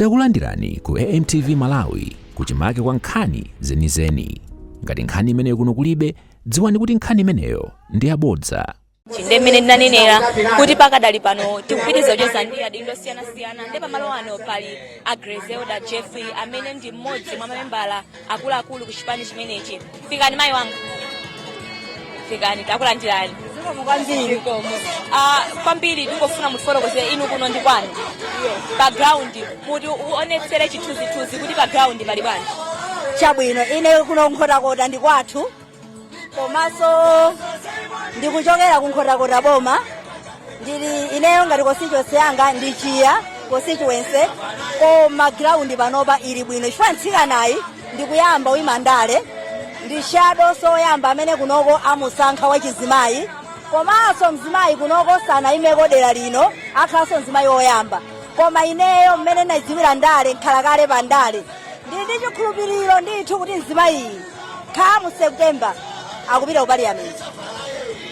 Takulandirani ku AMTV Malawi, kuchimake kwa nkhani zenizeni. Ngati nkhani imeneyo kuno kulibe, dziwani kuti nkhani imeneyo ndi yabodza. Ndi mmene ndinanenera kuti pakadali pano tikupitiriza kucheza ndi adindo osiyanasiyana, ndi pamalo ano pali a Grezelder Jeffrey, amene ndi mmodzi mwa mamembala akuluakulu ku chipani chimenechi. Fikani, mayi wanga, fikani, takulandirani. Kwambiri. Kwambiri tingofuna mutifotokozere, inu kuno ndi kwanu, pa ground muti uonetsere chithunzithunzi kuti pa ground pali bwanji? Chabwino, ine kuno Nkhotakota ndi kwathu, komanso ndikuchokera ku Nkhotakota boma. Ndili ineyo ngati constituency yanga ndi Chiya constituency, koma ground panopa ili bwino chifukwa mtsikanayi ndikuyamba uyima ndale, ndi shadow soyamba amene kunoko amusankha wachizimayi, komanso mzimayi kunoko sanayimeko dera lino, akhalanso mzimayi woyamba. Koma ineyo mmene nadziwira ndale, nkhalakale pa ndale, ndili ndi chikhulupiriro ndithu kuti mzimayiyi come September akupita ku parliament.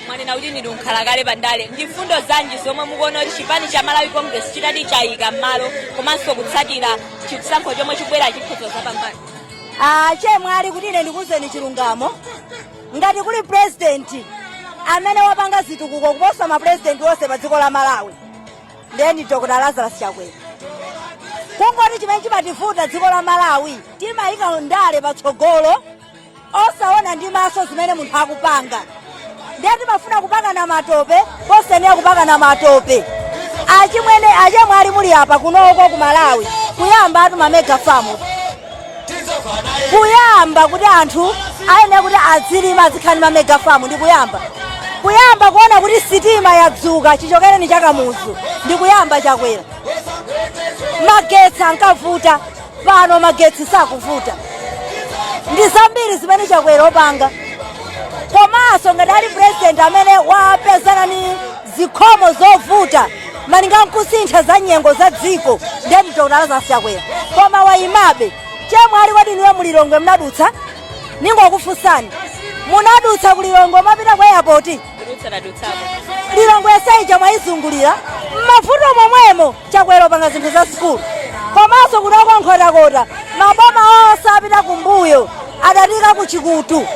Mwanena kuti ndinu nkhalakale pa ndale. Ndi mfundo zanji zomwe mukuona kuti chipani cha Malawi Congress chitati chayika m'malo komanso kutsatira chisankho chomwe chikubwera chikhoza zapambana? Ah, chemwali, kuti ine ndikuwuzeni chilungamo, ngati kuli president amene wapanga zitukuko kuposa mapresident onse pa dziko la Malawi, ndiye ndi Dr Lazarus Chakwera. Kungoti chimene chimativuta dziko la Malawi, timayika ndale patsogolo osaona ndi maso zimene munthu akupanga. Ndiye timafuna kupakana matope posenera kupakana matope. Achimwene, achemwali, muli apa kunoko ku Malawi kuyamba atu ma mega farm, kuyamba kuti anthu ayenera kuti azilima, azikhala ndi ma mega farm, ndi kuyamba kuona kuti sitima yadzuka chichokereni cha Kamuzu, ndi kuyamba Chakwera. Magetsi ankavuta, pano magetsi sakuvuta. Ndi zambiri zimene Chakwera opanga. Komanso ngati ali president amene wapezana ni zikhomo zovuta malinga nkusintha za nyengo za dziko, ndiye ndi Dr Lazarus Chakwera, koma wayimabe. Chemwali, kodi inuyo mulilongwe munadutsa? Ningokufunsani, munadutsa kulilongwe mapita ku airport? Kudutsa tadutsapo. Lilongwe seija mwayizungulira mmavuto momwemo. Chakwera opanga zinthu za sukulu. Komanso kunoko Nkhotakota, maboma onse apita kumbuyo adatika ku Chikutu.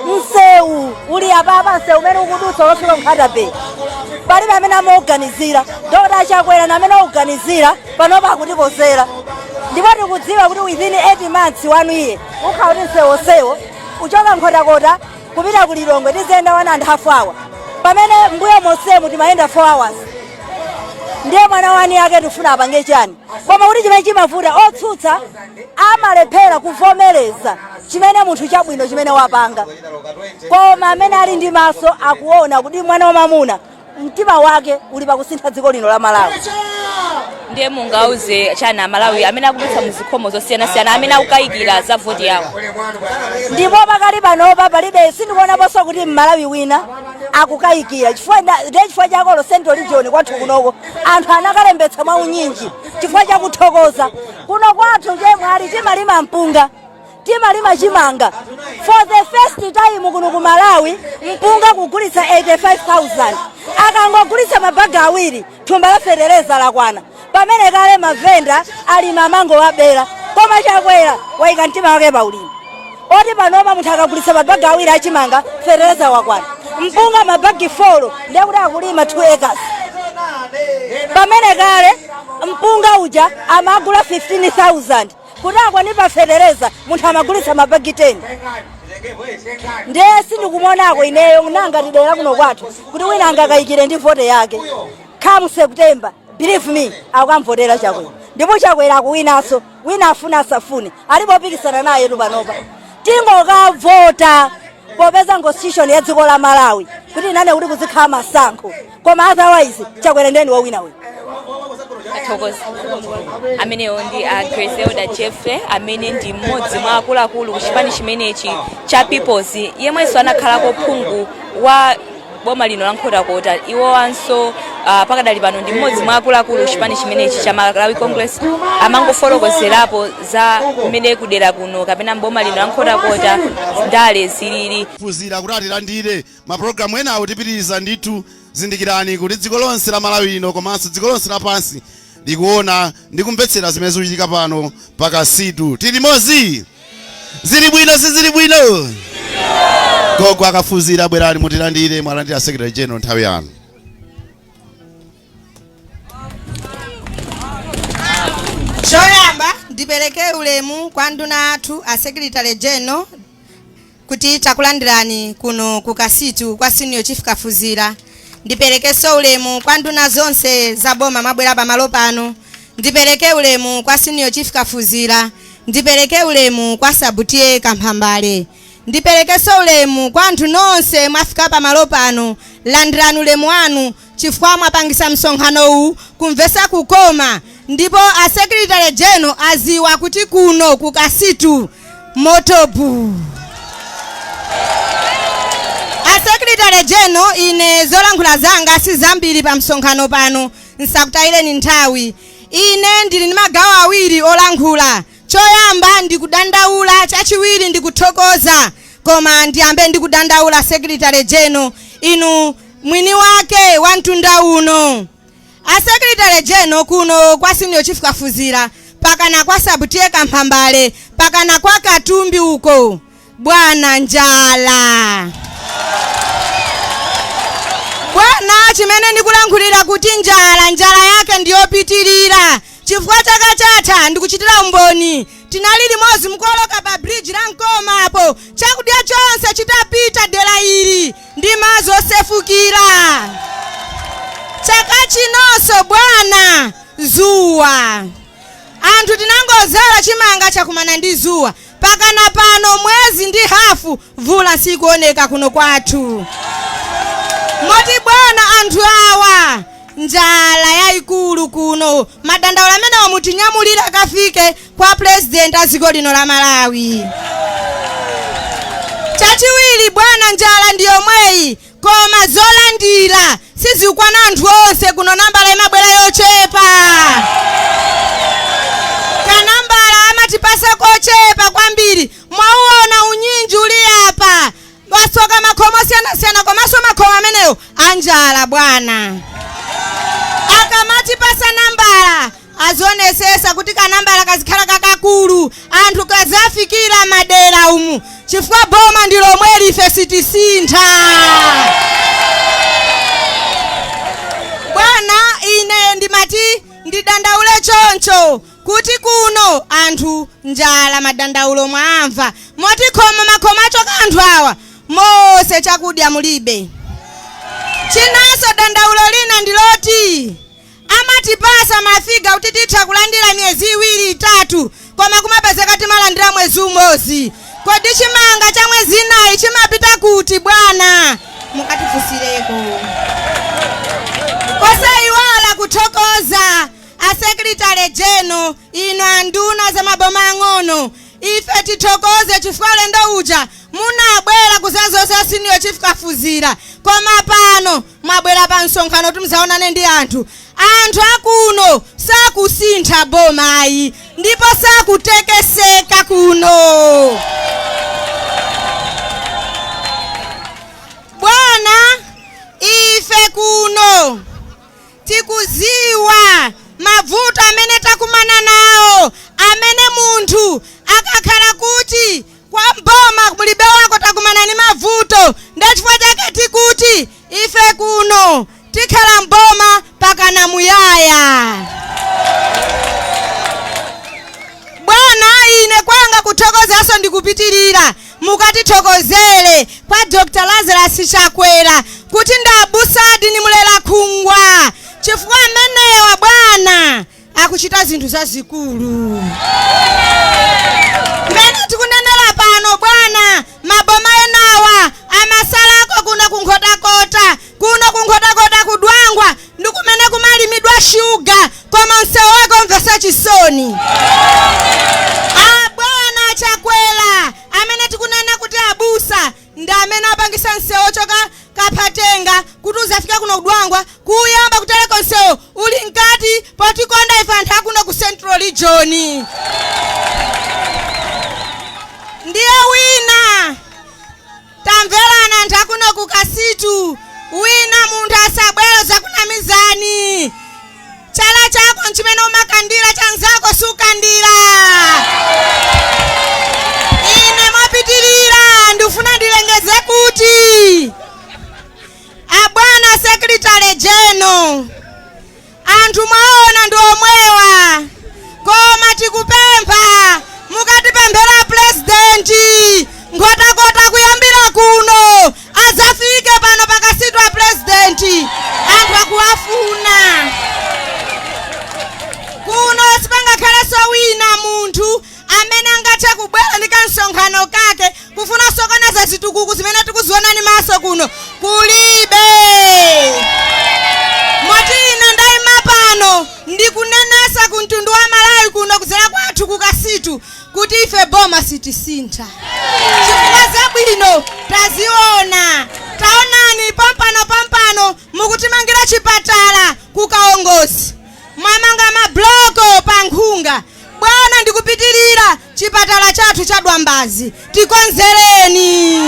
Msewu uli apapa, msewu umene ukudutsa wofika Nkhata Bay, palibe amene amauganizira. Dr Chakwera na amene auganizira, panopa akutikozera, ndipo tikudziwa kuti within 8 months, 1 year, ukhala kuti msewu onsewo uchoka Nkhotakota kupita ku Lilongwe tiziyenda 1.5 hour, pamene mbuyo monsemu timayenda 4 hours. Ndiye mwana wani yake tifuna apange chani? Koma kuti chimene chimavuta, otsutsa amalephera kuvomereza chimene munthu chabwino chimene wapanga. Koma amene ali ndi maso akuona kuti mwana wamamuna mtima wake uli pakusintha dziko lino la Malawi. Ndiye mungauze chani Amalawi amene akudutsa muzikhomo zosiyanasiyana, amene akukayikira za voti yawo? Ndipo pakali panopa palibe, sindikuonaponso kuti Mmalawi wina akukayikira, chifukwa ndiye chifukwa chakolo Central Region kwathu kunoko anthu anakalembetsa mwaunyinji, chifukwa chakuthokoza. Kuno kwathu, chemwali, timalima mpunga, timalima chimanga. For the first time kuno ku Malawi, mpunga kugulitsa 85,000. Akangogulitsa mabaga awiri, thumba la fetereza lakwana, pamene kale mavenda alima amango wabera. Koma Chakwera wayika mtima wake pa ulimi, oti panopa munthu akagulitsa mabaga awiri achimanga, fetereza wakwana. Mpunga mabagi 4, ndiye kuti akulima 2 acres, pamene kale mpunga uja amagula 15,000. Kuti akwanipa fetereza, munthu amagulitsa mabagi 10. Ndiye sindikumonako ineyo nanga tidera kuno kwathu kuti wina angakayikire ndi vote yake. Come September, believe me, akamvotera Chakwera, ndipo Chakwera akuwinanso, wina afuna asafune. Alipo opikisana naye tu panopa? Tingokavota popeza constitution ya dziko la Malawi kuti inane kuti kuzikhala masankho, koma otherwise Chakwera ndeni wowina uyu. Athokoza. Amenewo ndi a Grezelder Jeffrey, amene ndi mmodzi mwa akuluakulu ku chipani chimenechi cha Peoples, yemwenso anakhalako phungu wa boma lino la Nkhotakota. Iwowanso pakadali pano ndi mmodzi mwa akuluakulu ku chipani chimenechi cha Malawi Congress. Amangofotokozerapo za mmene kudera kuno kapena mboma lino la Nkhotakota ndale zilili. Phunzira kuti atilandire mapulogalamu enawo, tipitiriza ndithu. Zindikirani kuti dziko lonse la Malawi lino komanso dziko lonse lapansi. Likuona ndi kumvetsera zimene zikuchitika pano pa Kasitu. Tili limodzi? Zili bwino, sizili bwino? Gogo akafuzira, bwerani mutilandire. Mwalandira Secretary General, nthawi yanu. Choyamba ndipereke ulemu kwa nduna athu a Secretary General kuti takulandirani kuno ku Kasitu kwa Senior Chief Kafuzira. Ndiperekenso ulemu kwa nduna zonse za boma mwabwera pamalo pano. Ndipereke ulemu kwa Senior Chief Kafuzira. Ndipereke ulemu kwa Sub-T/A Kamphambale. Ndiperekenso ulemu kwa anthu nonse mwafika pamalo pano. Landirani ulemu wanu chifukwa mwapangisa msonkhano uwu kumvesa kukoma, ndipo a Secretary General aziwa kuti kuno ku Kasitu moto bu. A Secretary General, ine zolankhula zanga si zambiri pa msonkhano pano, nsakutayireni nthawi. Ine ndili ndi magawo awiri olankhula. Choyamba ndikudandaula, chachiwiri ndikuthokoza. Koma ndiyambe ndikudandaula. Secretary General, inu mwini wake wa mtunda uno, a Secretary General, kuno kwa Senior Chief Kafuzira pakana kwa Sub-T/A Kamphambale pakana kwa Katumbi uko, bwana, njala. Bwana, chimene ndikulankhulira kuti njala, njala yake ndiyopitirira, chifukwa chaka chatha, ndikuchitira umboni, tinali limodzi mukoloka pa bridge la Mkoma apo, chakudya chonse chitapita dera ili ndi madzi osefukira. Chaka chinonso, bwana, zuwa, anthu tinangozala chimanga, chakumana ndi zuwa. Pakana pano mwezi ndi hafu vula sikuoneka kuno kwathu. Moti bwana, anthu awa njala yayikulu kuno. Madandaulo amenewo mutinyamulira kafike kwa President a dziko lino la Malawi. Chachiwiri, bwana, njala ndi yomweyi, koma zolandira sizikwana anthu onse kuno. Nambala imabwera yochepa, kanambala amatipasa kochepa kwambiri. Mwauona unyinji uli apa, wasoka makhomo osiyanasiyana, komanso makhomo amenewo anjala. Bwana, akamatipasa nambala azionesesa kuti kanambala kazikhala kakakulu, anthu kazafikira madera umu, chifukwa boma ndi lomwe life, sitisintha. Bwana, ine ndimati ndidandaule choncho kuti kuno anthu njala, madandaulo mwamva. Moti khomo makhomo achoka anthu awa mose chakudya mulibe. Chinanso, dandaulo lina ndiloti amatipasa ma figure kuti titha kulandira miyezi 2, 3, koma kumapezeka timalandira mwezi umodzi. Kodi chimanga cha mwezi 4 chimapita kuti, bwana? Mukatifunsireko. Osayiwala kuthokoza a Secretary General, ino anduna za maboma ang'ono, ife tithokoze chifukwa ulendo uja munabwera kuzazoza Senior Chief Kafuzira, koma pano mwabwera pa msonkhano kuti muzaonane ndi anthu. Anthu akuno sakusintha bomayi ndipo sakutekeseka kuno. Bwana, ife kuno tikuziwa mavuto amene takumana nawo, amene munthu akakhala kuti kwa mboma mulibe wako, takumana ni mavuto. Ndechifukwa chake tikuti ife kuno tikhala mboma pakana muyaya. Bwana, ine kwanga kuthokozaso ndikupitirira, mukatithokozere kwa Dr Lazarus Chakwera kuti ndabusadi ni Mulela Khungwa, chifukwa amenewa, bwana, akuchita zinthu zazikulu. Mmene tikunenera pano, bwana, maboma enawa amasalako kuno kunkhotakota. Kuno kunkhotakota kudwangwa ndi kumene kumalimidwa shuga, koma msewu wake umvesa chisoni. Abwana Chakwera amene tikunena kuti abusa ndi amene apangisa msewu ochoka Kaphatenga kuti uzafika kuno kudwangwa, kuyamba kutereko msewu uli mkati potikonda ife anthu akuno ku Central Region. Ndiye wina, tamverana, anthu akuno ku Kasitu, wina munthu asabwere zakunamizani chala chako. Nchimene umakandira chanzako sukandira. Ine mopitirira ndifuna ndilengeze kuti abwana Secretary General, anthu mwaona ndi omwewa, koma tikupempha mukatipemphera President Nkhotakota kuyambira kuno adzafike pano paKasitu. A President anthu akuwafuna kuno. Sipangakhalenso wina munthu amene angathe kubwera ndi kamsonkhano kake kufuna sokoneza zitukuko zimene tikuzionani maso kuno, kulibe. Moti ine ndayima pano ndikunenesa ku mtundu wa Malawi kuno kudzera kwathu ku Kasitu kuti ife boma sitisintha, chifukwa zabwino taziona. Taonani pompano pompano mukutimangira chipatala kukaongozi, mwamanga mabloko pa Nkhunga. Bwana, ndikupitirira chipatala chathu cha Dwambazi tikonzereni.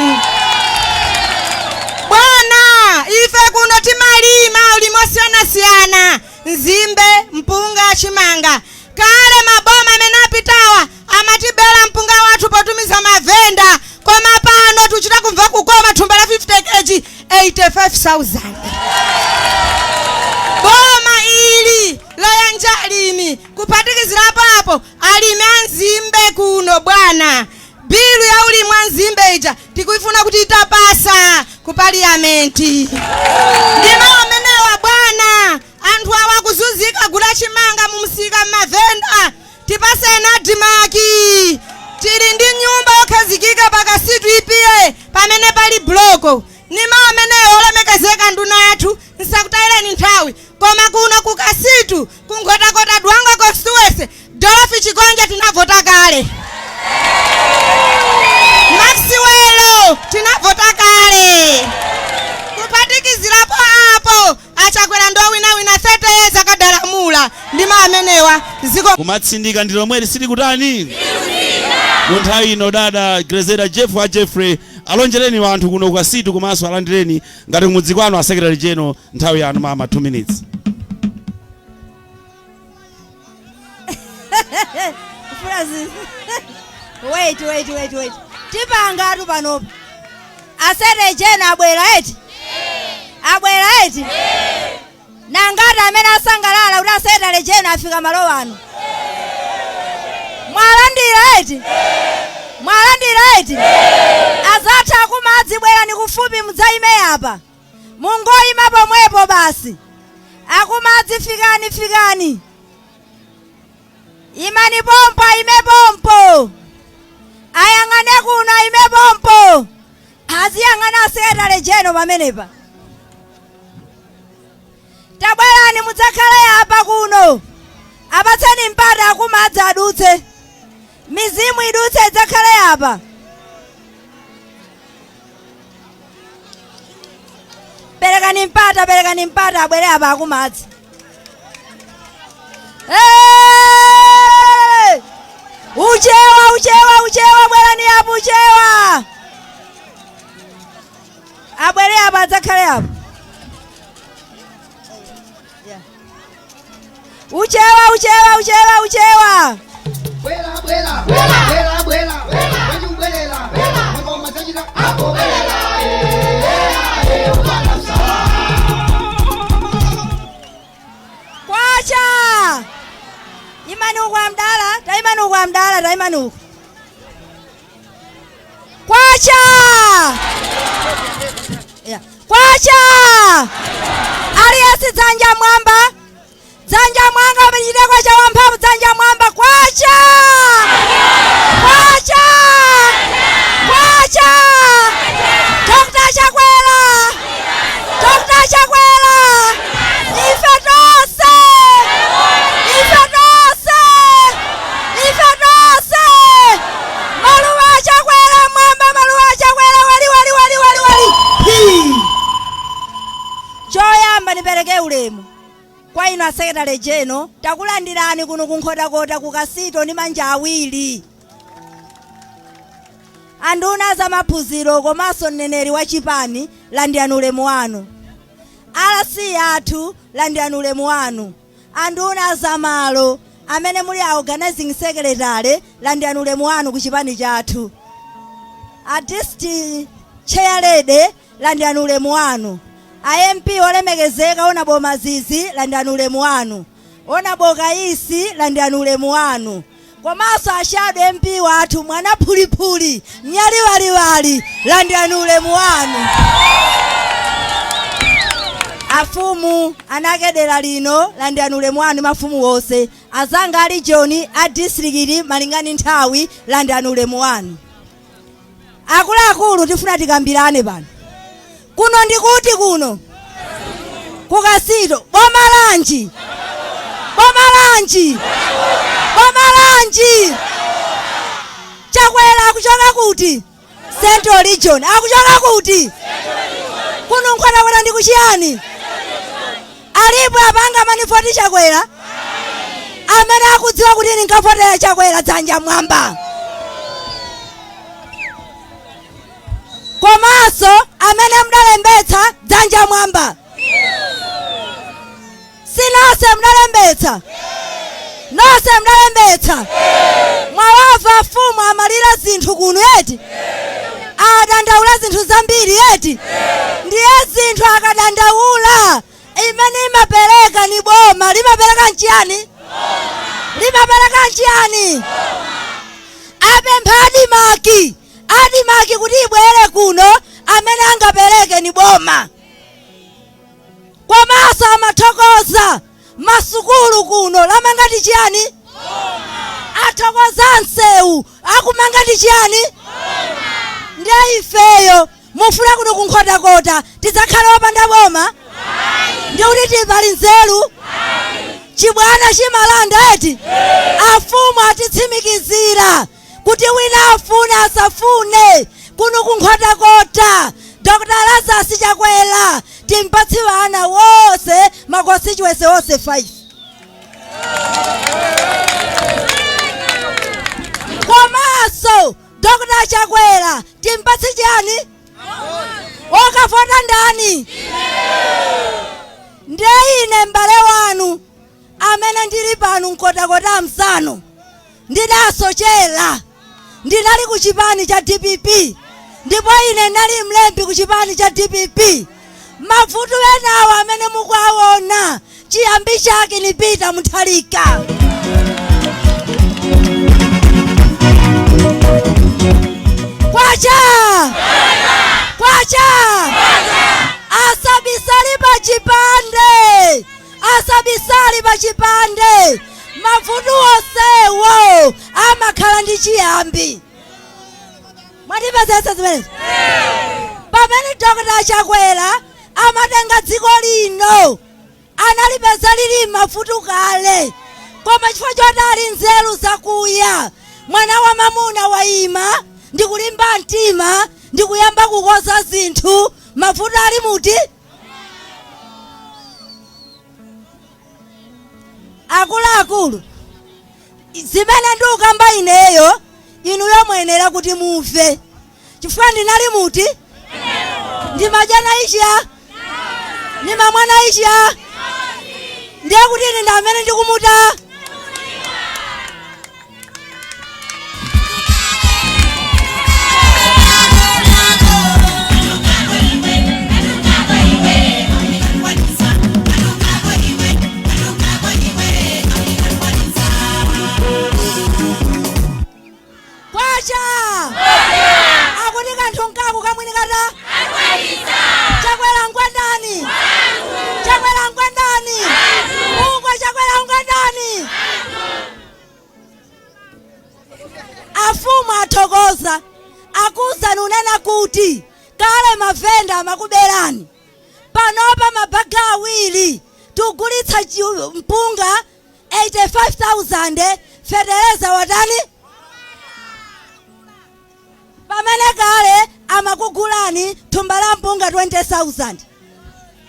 Bwana, ife kuno timalima ulimi osiyanasiyana, nzimbe, mpunga, chimanga. Kale maboma amene apitawa amatibera mpunga wathu potumiza mavenda, koma pano tuchita kumva kukoma, thumba la 50 kg 85,000. Boma ili loyanja alimi, kuphatikizirapo apo alimi anzimbe kuno, bwana, bill ya ulimi wa nzimbe ija tikuifuna kuti itapasa ku Parliament. Ndimo amenewa, bwana, anthu awa akuzunzika gula chimanga mumsika mmavenda. Tipaseni ADMARC. Tili ndi nyumba yokhazikika paKasitu ipiye pamene pali bloko. Nima amenewo, olemekezeka nduna yathu, nsakutayireni nthawi, koma kuno ku Kasitu, kuNkhotakota Dwangwa constituency, Dorothy Chigonje tinavota kale, Maxwell tinavota kale. Kuphatikizirapo apo aChakwera ndo winawina 30 years akadalamula. Ndima amenewa ziko. Kumatsindika ndi lomweli, silikutani mu nthawi ino. Dada Grezelder Jeff wa Jeffrey, alonjereni wanthu kuno kuKasitu komanso alandireni ngati kumudzi kwanu a Secretary General. Nthawi yanu, mama, 2 minutes. Francis. Wait, wait, wait, wait. Tipangatu panopa. A Secretary General abwera eti? Abwera eti? Nangati amene asangalala kuti a Secretary General afika malo ano? Mwalandira eti? Mwalandira eti? Azatha akumadzi, bwerani kufupi mudzayime apa. Mungoyima pomwepo basi. Akumadzi, fikani, fikani. Imani pompo, ime pompo. Ayang'ane kuno, ime pompo. Aziyang'ana Secretary General pamenepa. Tabwerani mudzakhale apa kuno. Apatseni mpata akumadzi adutse. Mizimu idutse idzakhale apa. Perekani mpata, perekani mpata abwere apa akumadzi. Hey! Uchewa, uchewa, uchewa, bwerani apo uchewa. Abwere apa adzakhale apa. Yeah. Uchewa, uchewa, uchewa, uchewa. Bwera, bwera, bwera, bwera, wachubwerera ngoma zachita apo, bwera eh ukala. Kwacha! Imani uku amdala, taimani uku amdala, taimani uku. Kwacha! Yeah. Kwacha! Aliyense dzanja mwamba. Dzanja mwanga pachite kwacha wamphamvu, dzanja mwamba, kwacha! Kwacha! Kwacha! Dr. Chakwera! Dr. Chakwera! Ife tonse! Ife tonse! Ife tonse! Maluwa Chakwera mwamba, maluwa Chakwera wali wali wali wali wali. Hi! Choyamba nipereke ulemu kwa inu a Secretary General, takulandirani kuno kuNkhotakota kuKasito ndi manja awiri. Anduna za maphunziro komanso mneneri wa chipani, landirani ulemu wanu. RC athu, landirani ulemu wanu. Anduna azamalo amene muli a organizing secretary, landirani ulemu wanu ku chipani chathu. A district chair lady, landirani ulemu wanu. A MP olemekezeka Honourable Mazizi, landirani ulemu wanu. Honourable Kaisi, landirani ulemu wanu. Komanso a shadow MP wathu, mwana phuliphuli nyaliwaliwali, landirani ulemu wanu. Afumu anakedera lino, landirani ulemu wanu. Mafumu wonse azanga ali John a district, malingani nthawi, landirani ulemu wanu. Akuluakulu, tifuna tikambirane pano. Kuno ndikuti kuno kukasito, boma lanji? Boma lanji? Boma lanji? Chakwera akuchoka kuti? Central Region. Akuchoka kuti? Kuno Nkhotakota ndi kuchiyani? Alipo apanga manifoti Chakwera? Amene akudziwa kuti ndinkavotera Chakwera, dzanja mwamba. Komanso amene mudalembetsa, dzanja mwamba. Si nonse mudalembetsa? Nonse mudalembetsa? Mwawava mfumu amalira zinthu kuno eti? Adandaula zinthu zambiri eti? Ndiye zinthu akadandaula, imene imapereka ni boma. Limapereka nchiyani? Limapereka nchiyani? Apempha ADMARC, ADMARC kuti ibwere kuno. Amene angapereke ni boma. Komanso amathokoza masukulu kuno, lamanga ndi chiyani? Athokoza msewu, akumanga ndi chiyani? Ndiye ifeyo mufuna kuno kunkhotakota tidzakhala opanda boma? Ndi kuti tipali nzeru, chibwana chimalanda eti? Afumu atitsimikizira kuti wina afune asafune, kuno kunkhotakota Dr Lazarus Chakwera timpatsi ana wonse ma constituency onse 5. Komanso Dr Chakwera timpatsi chiyani? Okavota ndani? Ndiye ine m'bale wanu amene ndili pano, Nkhotakota mzanu, ndidasochera. Ndinali ku chipani cha DPP, ndipo ine ndinali mlembi ku chipani cha DPP. Mavuto enawo amene mukuwaona, chiyambi chake ni Peter Mutharika. Kwacha kwacha! Asabisali pa chipande, asabisali pa chipande. Mavuto onsewo amakhala ndi chiyambi. Mwatipezesa zimenezo? Pamene Dr Chakwera amatenga dziko lino, analipeza lili mavuto kale, koma chifukwa choti ali nzeru zakuya, mwana wa mamuna wayima ndi kulimba mtima ndi kuyamba kukoza zinthu. Mavuto ali muti? Akuluakulu, zimene ndikukamba ineyo, inuyo muyenera kuti muve, chifukwa ndinali muti? Ndimadyana ichiya, ndimamwana ichiya. Ndiye kuti ine ndi amene ndikumuta. Kwacha! Akuti kanthu nkaku kamwini kata Chakwera ngwandani? Chakwera ngwandani? Uko Chakwera ngwandani? Afumu athokoza, akuzani unena kuti kale mavenda amakuberani. Panopa mabaga awiri tikugulitsa mpunga 85,000, fetereza watani, pamene kale amakugulani thumba la mpunga 20,000.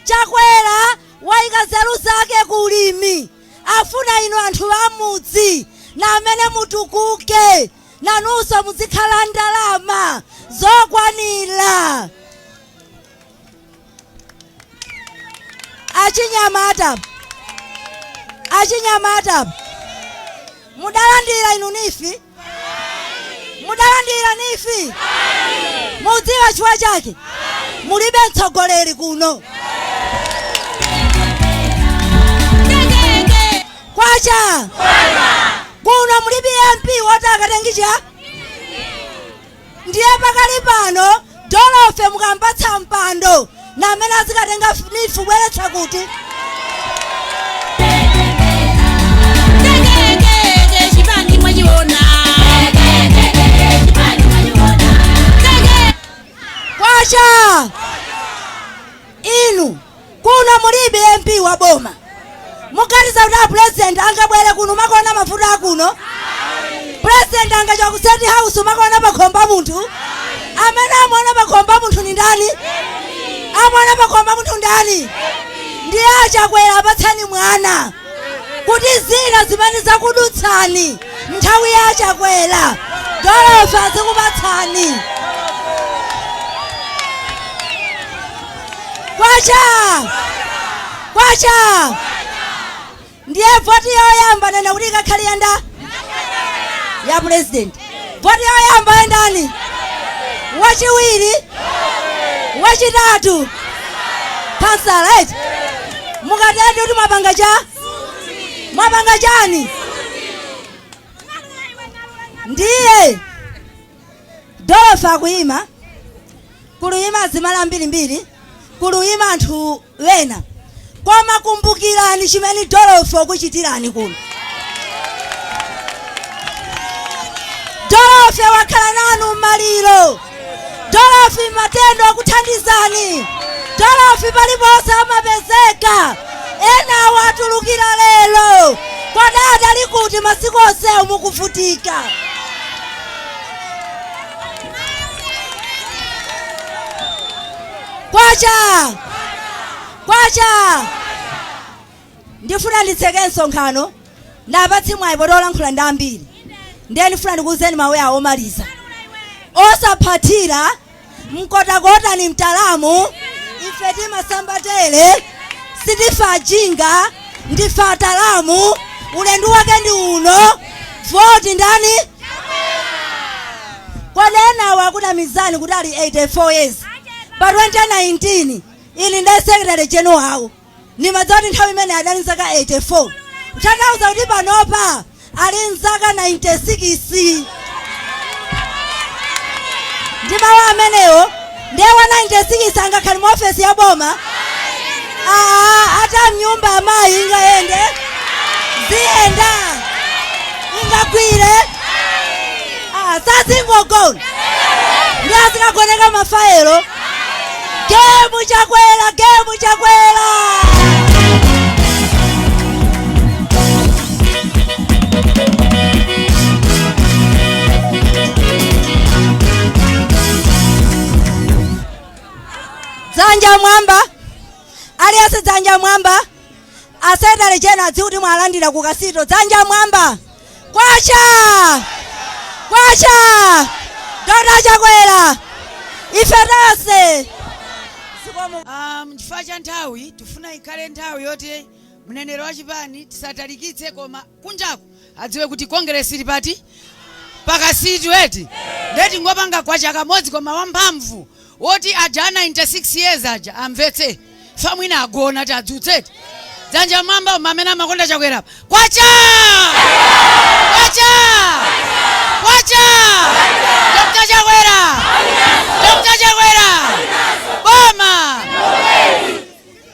Chakwera wayika nzeru zake kulimi, afuna inu anthu amudzi na amene mutukuke, nanunso muzikhala ndalama zokwanira. Achinyamata, Achinyamata, mudalandira inu NEEF? Mudalandira NEEF? Mudziwa chifukwa chake? Mulibe mtsogoleri kuno. Kwacha kuno mulibe MP woti akatengicha. Ndiye pakali pano Dolofe mukampatsa mpando na amene azikatenga NEEF bweretsa kuti Kwacha inu kuno mulibe MP wa boma. Muganiza kuti a president angabwere kuno makona mafuta akuno? President angachoka ku State House makona pakhomba munthu? Amene amaona pakhomba munthu ni ndani? Amaona pakhomba munthu ndani? Ndiye aChakwera apatsani mwana kuti zina zimene zakudutsani nthawi ya aChakwera, Dolofe azikupatsani. Kwacha kwacha. Ndiye voti yoyamba nena kuti ikakhale yanda ya president. Voti yoyamba yandani? Wachiwiri, wachitatu kansala, right? Mukatende kuti mwapanga cha mwapanga chani? Ndiye Dolofe akuyima kuluyima azimala mbirimbiri, kuluyima anthu wena, koma kumbukirani chimene Dolofe akuchitirani kuno. Dolofe wakhala nanu m'maliro, Dolofe matendo akuthandizani, Dolofe paliponse amapezeka. Enawo atulukira lero, kodi adali kuti masiku onsewo mukuvutika? Kwacha kwacha. Ndifuna nditseke msonkhano, ndapatsi mwayi potolankhula ndi ambiri. Ndiye ndifuna ndikuwuzeni mawu awo omaliza. Osaphathira mkotakota ni mtalamu, ife timasamba tere, sitifa ajinga, ndife atalamu. Ulendo wake ndi uno. Voti ndani? Kodi enawo akunamizani kuti ali 84 years? Pa 2019 ili ndi secretary general wawo, nimadza kuti nthawi imene adali nzaka 84, kutanthauza kuti panopa ali nzaka 96. Ndi mawu amenewo, ndiye wa 96 angakhale mu ofesi ya boma? Aa, ata mnyumba amayi ingayende, ziyenda, ingagwire? Ah, sazingogona ndi azikagoneka mafaelo. Game Chakwera, game Chakwera. Dzanja mwamba, aliyense dzanja mwamba. A secretary general adziwe kuti mwalandira ku Kasitu. Dzanja mwamba. Kwacha kwacha. Dr Chakwera, ife tonse. Chifukwa cha nthawi, tifuna ikhale nthawi yoti mneneri wa chipani tisatalikitse, koma kunjaku adziwe kuti kongresi ili pati paKasitu, eti? Ndeti ngopanga kwacha kamodzi koma wamphamvu woti aja a 96 years aja amvetse, fa mwina agona, ti adzutse. Dzanja mwamba uma amene amakonda Chakwera. Kwacha kwacha kwacha. Dr Chakwera, Dr Chakwera, boma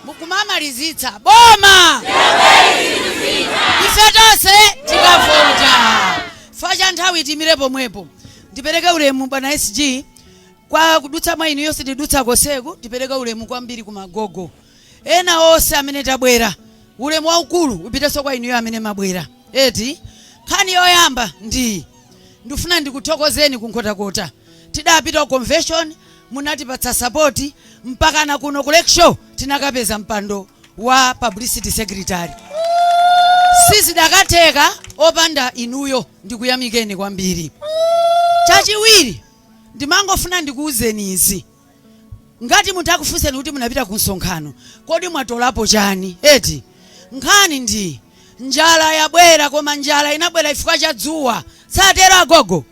mukumamalizitsa boma, ife tonse tikavota. Fa cha nthawi timire pomwepo. Ndipereke ulemu bwana SG kwa kudutsa mwa inu yonse, tidutsa koseku. Tipereke ulemu kwambiri ku magogo ena onse amene tabwera. Ulemu waukulu upitenso kwa inuyo amene mabwera, eti? Nkhani yoyamba ndi ndifuna ndikuthokozeni kuNkhotakota. Tidapita ku convention, munatipatsa support mpakana kuno ku Lakeshore tinakapeza mpando wa publicity secretary. Sizidakatheka opanda inuyo, ndikuyamikeni kwambiri. Chachiwiri, ndimangofuna ndikuwuzeni izi: ngati munthu akufunseni kuti munapita ku msonkhano, kodi mwatolapo chani, eti? Nkhani ndi Njala yabwera, koma njala inabwera chifukwa cha dzuwa. Satero agogo?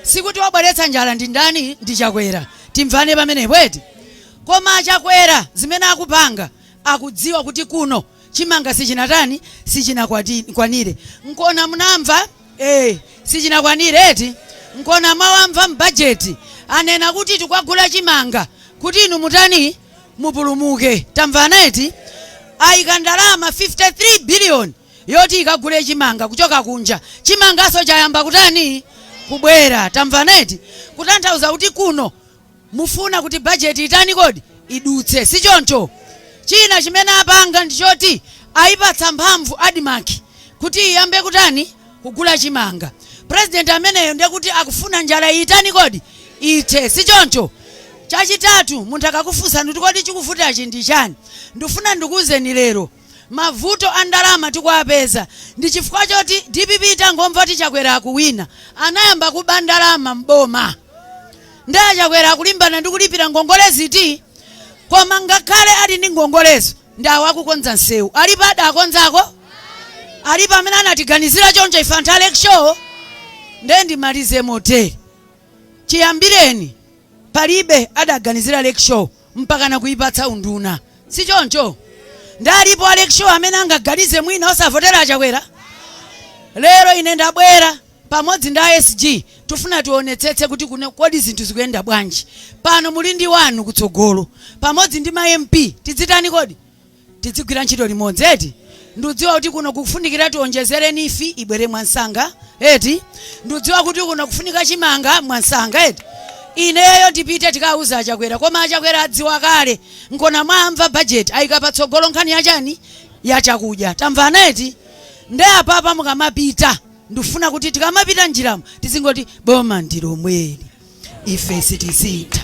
Sikuti wabweretsa njala ndi ndani? Ndi Chakwera. Timvane pamenepo eti? Koma aChakwera zimene akupanga, akudziwa kuti kuno chimanga sichinatani, sichinakwanire. Nkona munamva sichinakwanire eti? Nkona mwawamva mbajeti anena kuti tikagula chimanga kuti inu mutani, mupulumuke. Tamvana eti? Ayika ndalama 53 billion yoti ikagule chimanga kuchoka kunja. Chimangaso chayamba kutani, kubwera. Tamvana eti? Kutanthauza kuti kuno mufuna kuti bajeti itani kodi, idutse, si choncho? China chimene apanga ndichoti ayipatsa mphamvu ADMARC kuti iyambe kutani, kugula chimanga. President ameneyo ndiye kuti akufuna njala itani kodi, ithe, si choncho? Chachitatu, munthu akakufunsani kuti kodi chikuvutachi ndi chani, ndifuna ndikuwuzeni lero, mavuto a ndalama tikuwapeza ndi chifukwa choti DPP itangomva kuti Chakwera akuwina, anayamba kuba ndalama mboma. Ndi aChakwera akulimbana ndi kulipira ngongole ziti, koma ngakhale ali ndi ngongolezo, ndi awo akukonza nsewu. Alipo adakonzako? Alipo amene anatiganizira choncho ife anthu a Lakeshore? Ndiye ndimalize motere: chiyambireni palibe adaganizira Lakeshore mpaka nakuipatsa unduna, si choncho? Ndi alipo a Lakeshore amene angaganize mwina osavotera aChakwera? Lero ine ndabwera pamodzi ndi SG, tifuna tionetsetse kuti kuno kodi zinthu zikuyenda bwanji. Pano muli ndi wanu kutsogolo pamodzi ndi ma MP. Tidzitani kodi, tidzigwira ntchito limodzi eti? Ndikudziwa kuti kuno kufunikira tionjezere NEEF ibwere mwansanga eti? Ndikudziwa kuti kuno kufunika chimanga mwansanga eti? Ineyo ndipite tikauza aChakwera, koma aChakwera adziwa kale. Nkona mwamva budget ayika patsogolo nkhani yachani, yachakudya. Tamvana eti? Nde apapa mukamapita, ndifuna kuti tikamapita njiramo tizingoti, "Boma ndilomweli, ife sitisintha,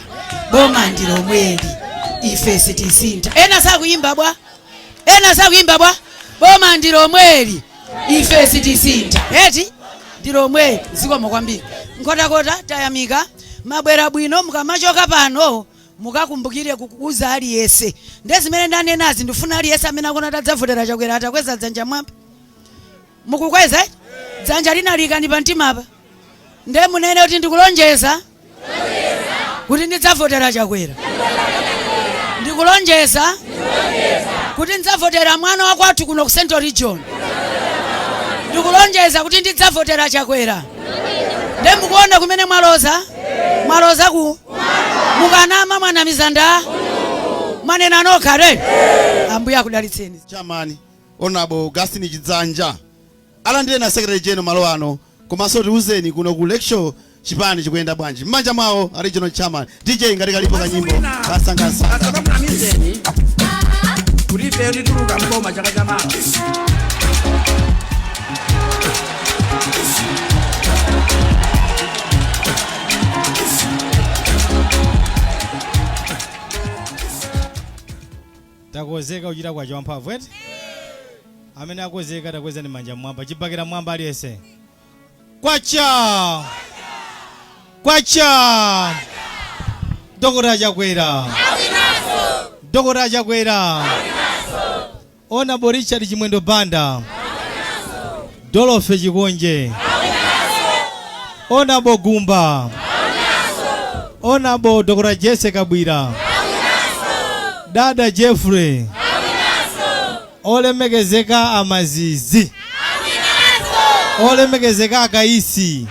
boma ndilomweli, ife sitisintha." Ena sakuyimba bwa? Ena sakuyimba bwa? "Boma ndilomweli, ife sitisintha" eti? Ndilomweli. Zikomo kwambiri. Nkhotakota, tayamika, mabwera bwino. Mukamachoka pano mukakumbukire kukuuza aliyense. Nde zimene ndanenazi, ndifuna aliyense amene akuona tadzavotera Chakwera atakweza dzanja mwamba. Mukukweza eh? Dzanja lina likani pa mtima apa, nde munene kuti, "Ndikulonjeza kuti ndidzavotera Chakwera. Ndikulonjeza kuti ndidzavotera mwana wa kwathu kuno ku Central Region. Ndikulonjeza kuti ndidzavotera Chakwera." Nde mukuona kumene mwaloza? Mwaloza ku mukanama mwanamizanda, mwanena nokha re. Ambuye akudalitseni. Chairman Honorable Augustine Chidzanja, alandire na Secretary General malo ano, komanso tiuzeni kuno ku Lakeshore chipani chikuyenda bwanji. M'manja mwawo a regional chairman. DJ, ngati kalipo kanyimbo kasangasanga. Asabakunamizeni kuti ifeyo tituluka mboma chaka chamawa. Takonzeka kuchita kwacha wamphamvu eti? Amene akonzeka, takwezani manja mmwamba, chibakera mwamba aliyense. Kwacha, kwacha! Dokota Chakwera, Dokota Chakwera, Honorable Richard Chimwendo Banda, Dolofe Chikonje, Honorable Gumba, Honorable Dr. Jesse Kabwira, Dada Jeffrey, olemekezeka Amazizi, olemekezeka Akaisi,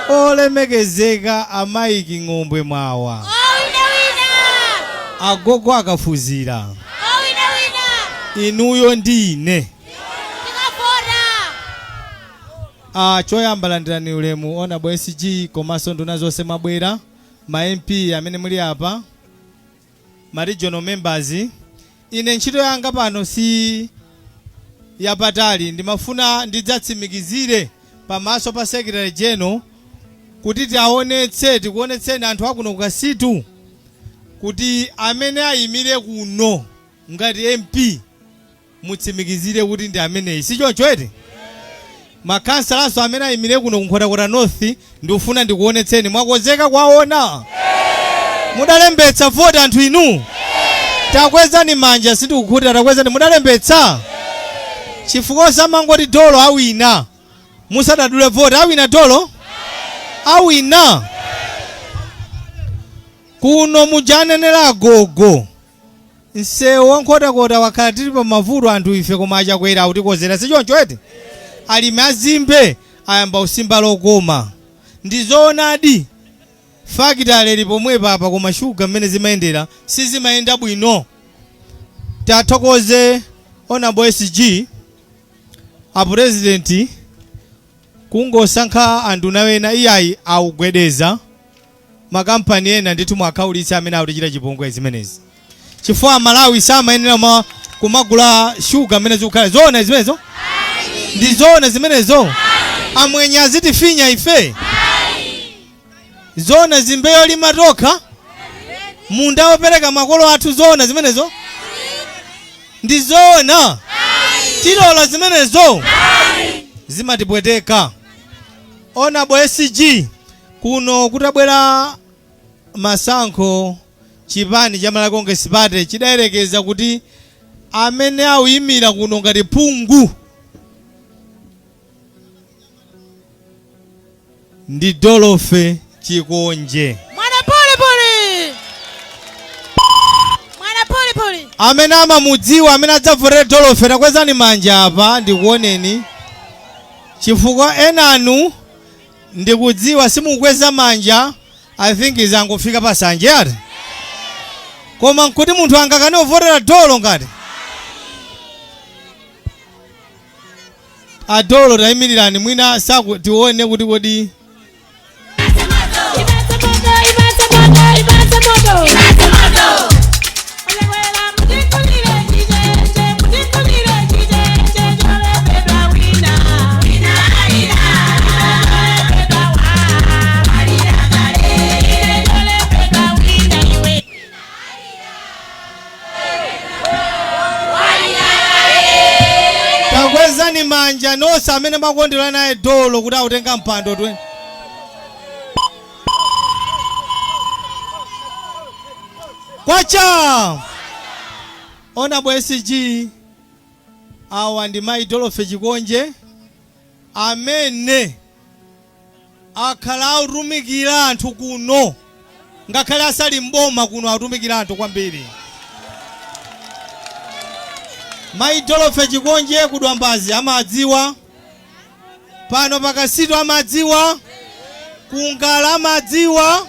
olemekezeka Amaiki Ng'ombwe Mwawa, agogo akafuzira, inuyo ndi ine. Choyamba landirani ulemu, Honorable SG, komanso nduna zonse mwabwera, ma MP amene muli apa, ma regional members. Ine ntchito yanga pano si yapatali. Ndimafuna ndidzatsimikizire pamaso pa Secretary General kuti tiaonetse, tikuonetseni anthu akuno kuKasitu kuti amene ayimire kuno ngati MP mutsimikizire kuti ndi ameneyi, si choncho eti? Makhansalanso amene ayimire kuno kuNkhotakota North, ndikufuna ndikuonetseni. Mwakonzeka kwaona? Mudalembetsa voti anthu inu? Takwezani manja, sindikukhutira. Takwezani. Mudalembetsa? Chifukwa osamangoti dolo awina musadadule voti. Awina dolo, awina kuno. Mujanenera agogo, msewu wa Nkhotakota wakhala tili pa mavuto anthu ife, koma aChakwera akutikozera, sichoncho eti? Alimi azimbe ayamba usimba lokoma. Ndi zoonadi, fakitale ili pomwepa apa, koma shuga mmene zimayendera sizimayenda bwino. Tathokoze Honorable SG, a President kungosankha anduna wena, iyayi, awugwedeza makampani ena ndithu, mwakhaulitsa amene akutichita chipongwe zimenezi, chifukwa Malawi samayenera kumagula shuga mmene zikukhala. Zoona zimenezo? Ndi zoona zimenezo? Amwenye azitifinya ife? Zoona, zimbeyo limatoka munda wopereka makolo athu? Zoona zimenezo? Ndi zoona? Tilola zimenezo? Zimatipweteka. Honorable SG, kuno kutabwera masankho, chipani cha Malawi Congress Party chidayerekeza kuti amene awuyimira kuno ngati phungu ndi Dorothy Chikonje. Mwana pole pole. Mwana pole pole. Amene amamudziwa, amene adzavotere Dorothy, takwezani manja apa ndikuoneni, chifukwa enanu ndikudziwa simukukweza manja. I think zangofika pasanje ati, koma nkuti munthu angakane kuvotera dolo ngati adolo? Tayimirirani, mwina saku tione kuti kodi Ibata moto, ibata moto, ibata moto. Ibata moto. Olekwela mutikulire chicheche, mutikulire chicheche, cholepedwa wina. Wina, wina. Cholepedwa wa. Walira kale. Cholepedwa wina iwe. Takwezani manja nonse amene makondera naye dolo kuti autenga mpando 20. Kwacha! Honorable SG, awa ndi mayi Dorothy Chikonje amene akhala akutumikira anthu kuno, ngakhale asali mboma kuno akutumikira anthu kwambiri. Mayi Dorothy Chikonje kudwambazi amadziwa, pano pakasitu amadziwa, kungala amadziwa,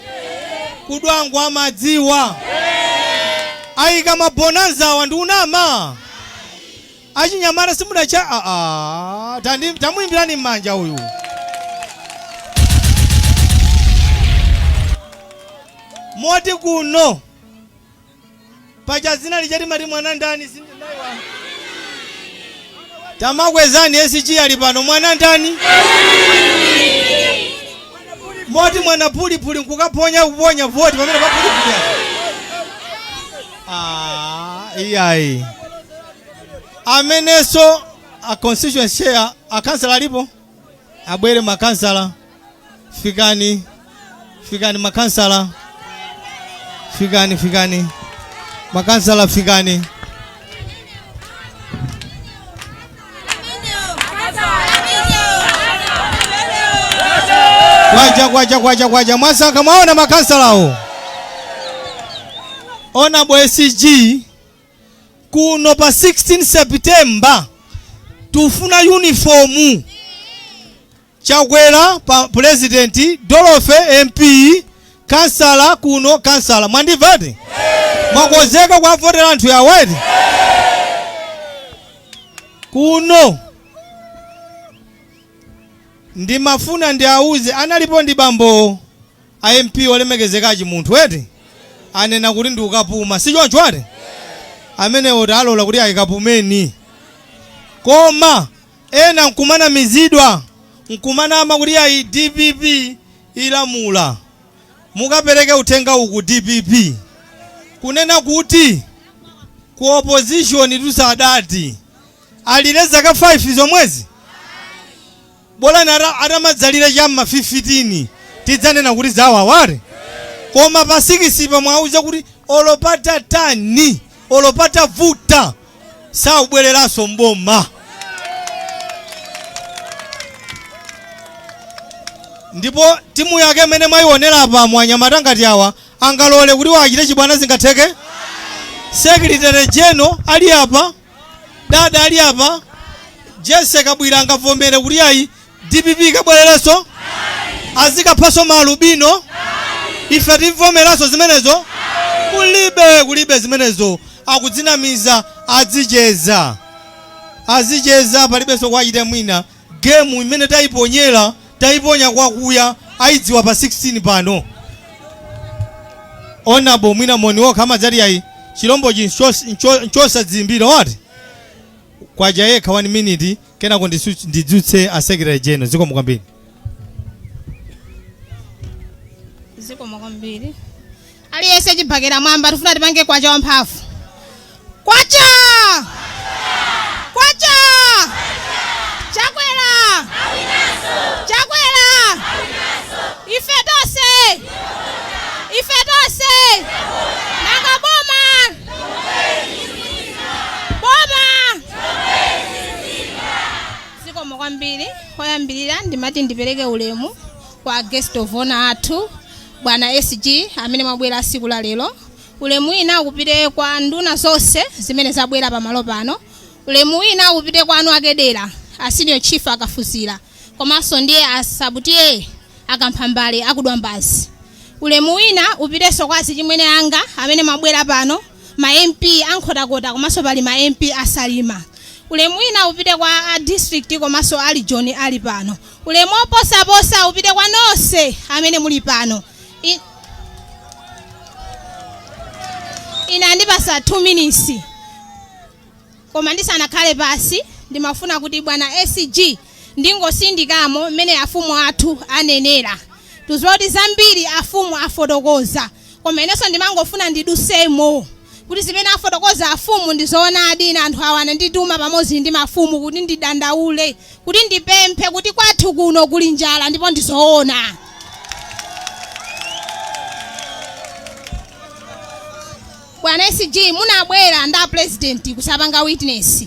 kudwangu amadziwa. Ayika mabonanza awa ndi unama achinyamata simudacha. Aa, tamuyimbirani m'manja uyu. Moti kuno paja zina lija timati mwana ndani? Tamakwezani, SG ali pano. Mwana ndani? Moti mwana pulipuli nkukaponya kuponya voti pamene pa pulipuli apo. Ah, iyayi, amenenso a constituency chair, akansala alipo, abwere makansala. Fikani, fikani makansala, fikani, fikani makansala, fikani. Kwacha, kwacha, kwacha, kwacha! Mwasankha, mwaona makansalawo. Honorable SG, kuno pa 16 September tufuna uniform. Chakwera pa president, Dorothy MP, kansala kuno kansala. Mwandimvati? Mwakonzeka kuwavotera anthu yaweti kuno? Ndimafuna ndiauze, analipo ndi bambo a MP olemekezekachi munthu eti, anena kuti ndi ukapuma, si choncho ati? Amenewo talola kuti ayikapumeni, koma ena nkumanamizidwa, nkumanama kuti ayi, DPP ilamula. Mukapereke uthenga uku DPP kunena kuti ku opposition tusadati alire zaka 5 zomwezi, bolani atamadzalira cham'ma 15 tidzanena kuti zawawale, koma pa 6 pamwauza kuti olopata tani, olopata vuta, saubwereranso mboma. Ndipo timu yake imene mwayionera apa, mwanyamata ngati awa, angalole kuti wachite chibwana? Zingatheke? Secretary General ali apa, dada ali apa, Jesse Kabwira, angavomere kuti ayi, DPP kabwererenso azikaphaso maalubino? Ife timvomeranso zimenezo? Kulibe, kulibe zimenezo. Akudzinamiza, azicheza, azicheza, palibenso kwachite mwina. Gemu imene tayiponyera, tayiponya kwakuya, ayidziwa pa 16 pano. Onabo mwina moni wokha amadzati ayi, chilombochi nchosadzimbira wati kwaja yekha. 1 minute, kenako ndidzutse a secretary general. Zikomo kwambiri. Zikomo kwambiri. Aliyense chibakera mwamba, tifuna tipange kwacha wamphamvu. Kwacha, kwacha! Chakwera, Chakwera! Ife tonse, ife tonse! Nanga boma, boma! Zikomo kwambiri. Koyambirira ndimati ndipereke ulemu kwa guest of honor athu, bwana SG, amene mwabwera siku la lero. Ulemu wina upite kwa nduna zonse zimene zabwera pamalo pano. Ulemu wina upite kwa anu akedera, a senior chief Akafuzira, komanso ndiye asabutiye Akamphambale akudwambazi. Ulemu wina upitenso kwa azichimwene anga amene mwabwera pano, ma MP ankhotakota, komanso pali ma MP asalima. Ulemu wina upite kwa a district komanso ali John ali pano. Ulemu oposaposa upite kwa nonse amene muli pano. Ine andipasa 2 minutes, koma ndisanakhale pasi ndimafuna kuti bwana SG ndingosindikamo mmene afumu athu anenera. Tuzoti zambiri afumu afotokoza, koma inenso ndimangofuna ndidusemo kuti zimene afotokoza afumu ndizoonadi. Na anthu awa anandituma pamodzi ndi mafumu kuti ndidandaule, kuti ndipemphe kuti kwathu kuno kuli njala, ndipo ndizoona. Bwana SG, munabwera nda president kusapanga witness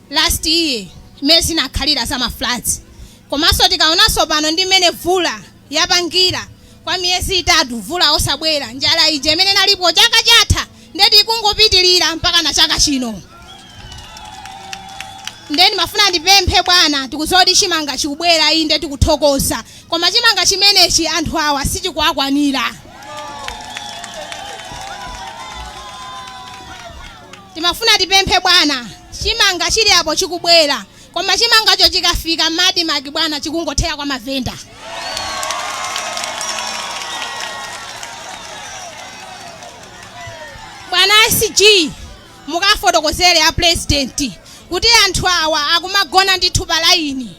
last year mmene zinakhalira za mafloods, komanso tikaonanso pano ndi mmene vula yapangira kwa miyezi 3, vula osabwera, njala ija imene nalipo chaka chatha ndeti ikungopitilira mpaka na chaka chino. Ndeni mafuna ndipemphe bwana, tikuzoti chimanga chikubwera, inde tikuthokoza, koma chimanga chimenechi anthu awa sichikuakwanira. Timafuna tipemphe bwana, chimanga chili apo chikubwera, koma chimangacho chikafika m'ADMARC bwana, chikungothera kwa mavenda. Bwana SG, mukafotokozere a president kuti anthu awa akumagona ndithu pa laini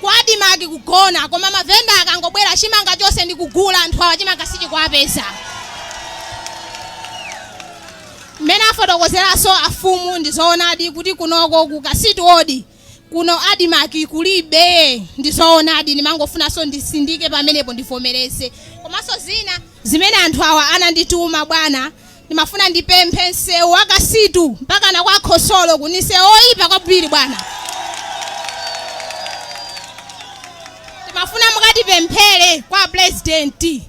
kwa ADMARC kugona, koma mavenda akangobwera chimanga chonse ndi kugula, anthu awa chimanga sichikuwapeza. Mmene afotokozeranso afumu ndizoonadi kuti kunoko ku Kasitu ward kuno ADMARC kulibe, ndizoonadi. Ndimangofunanso ndisindike pamenepo, ndivomereze. Komanso zina zimene anthu awa anandituma bwana, ndimafuna ndipemphe msewu wa Kasitu mpaka na kwa Khosolo kuni msewu oyipa kwambiri bwana. Timafuna mukatipemphere kwa president.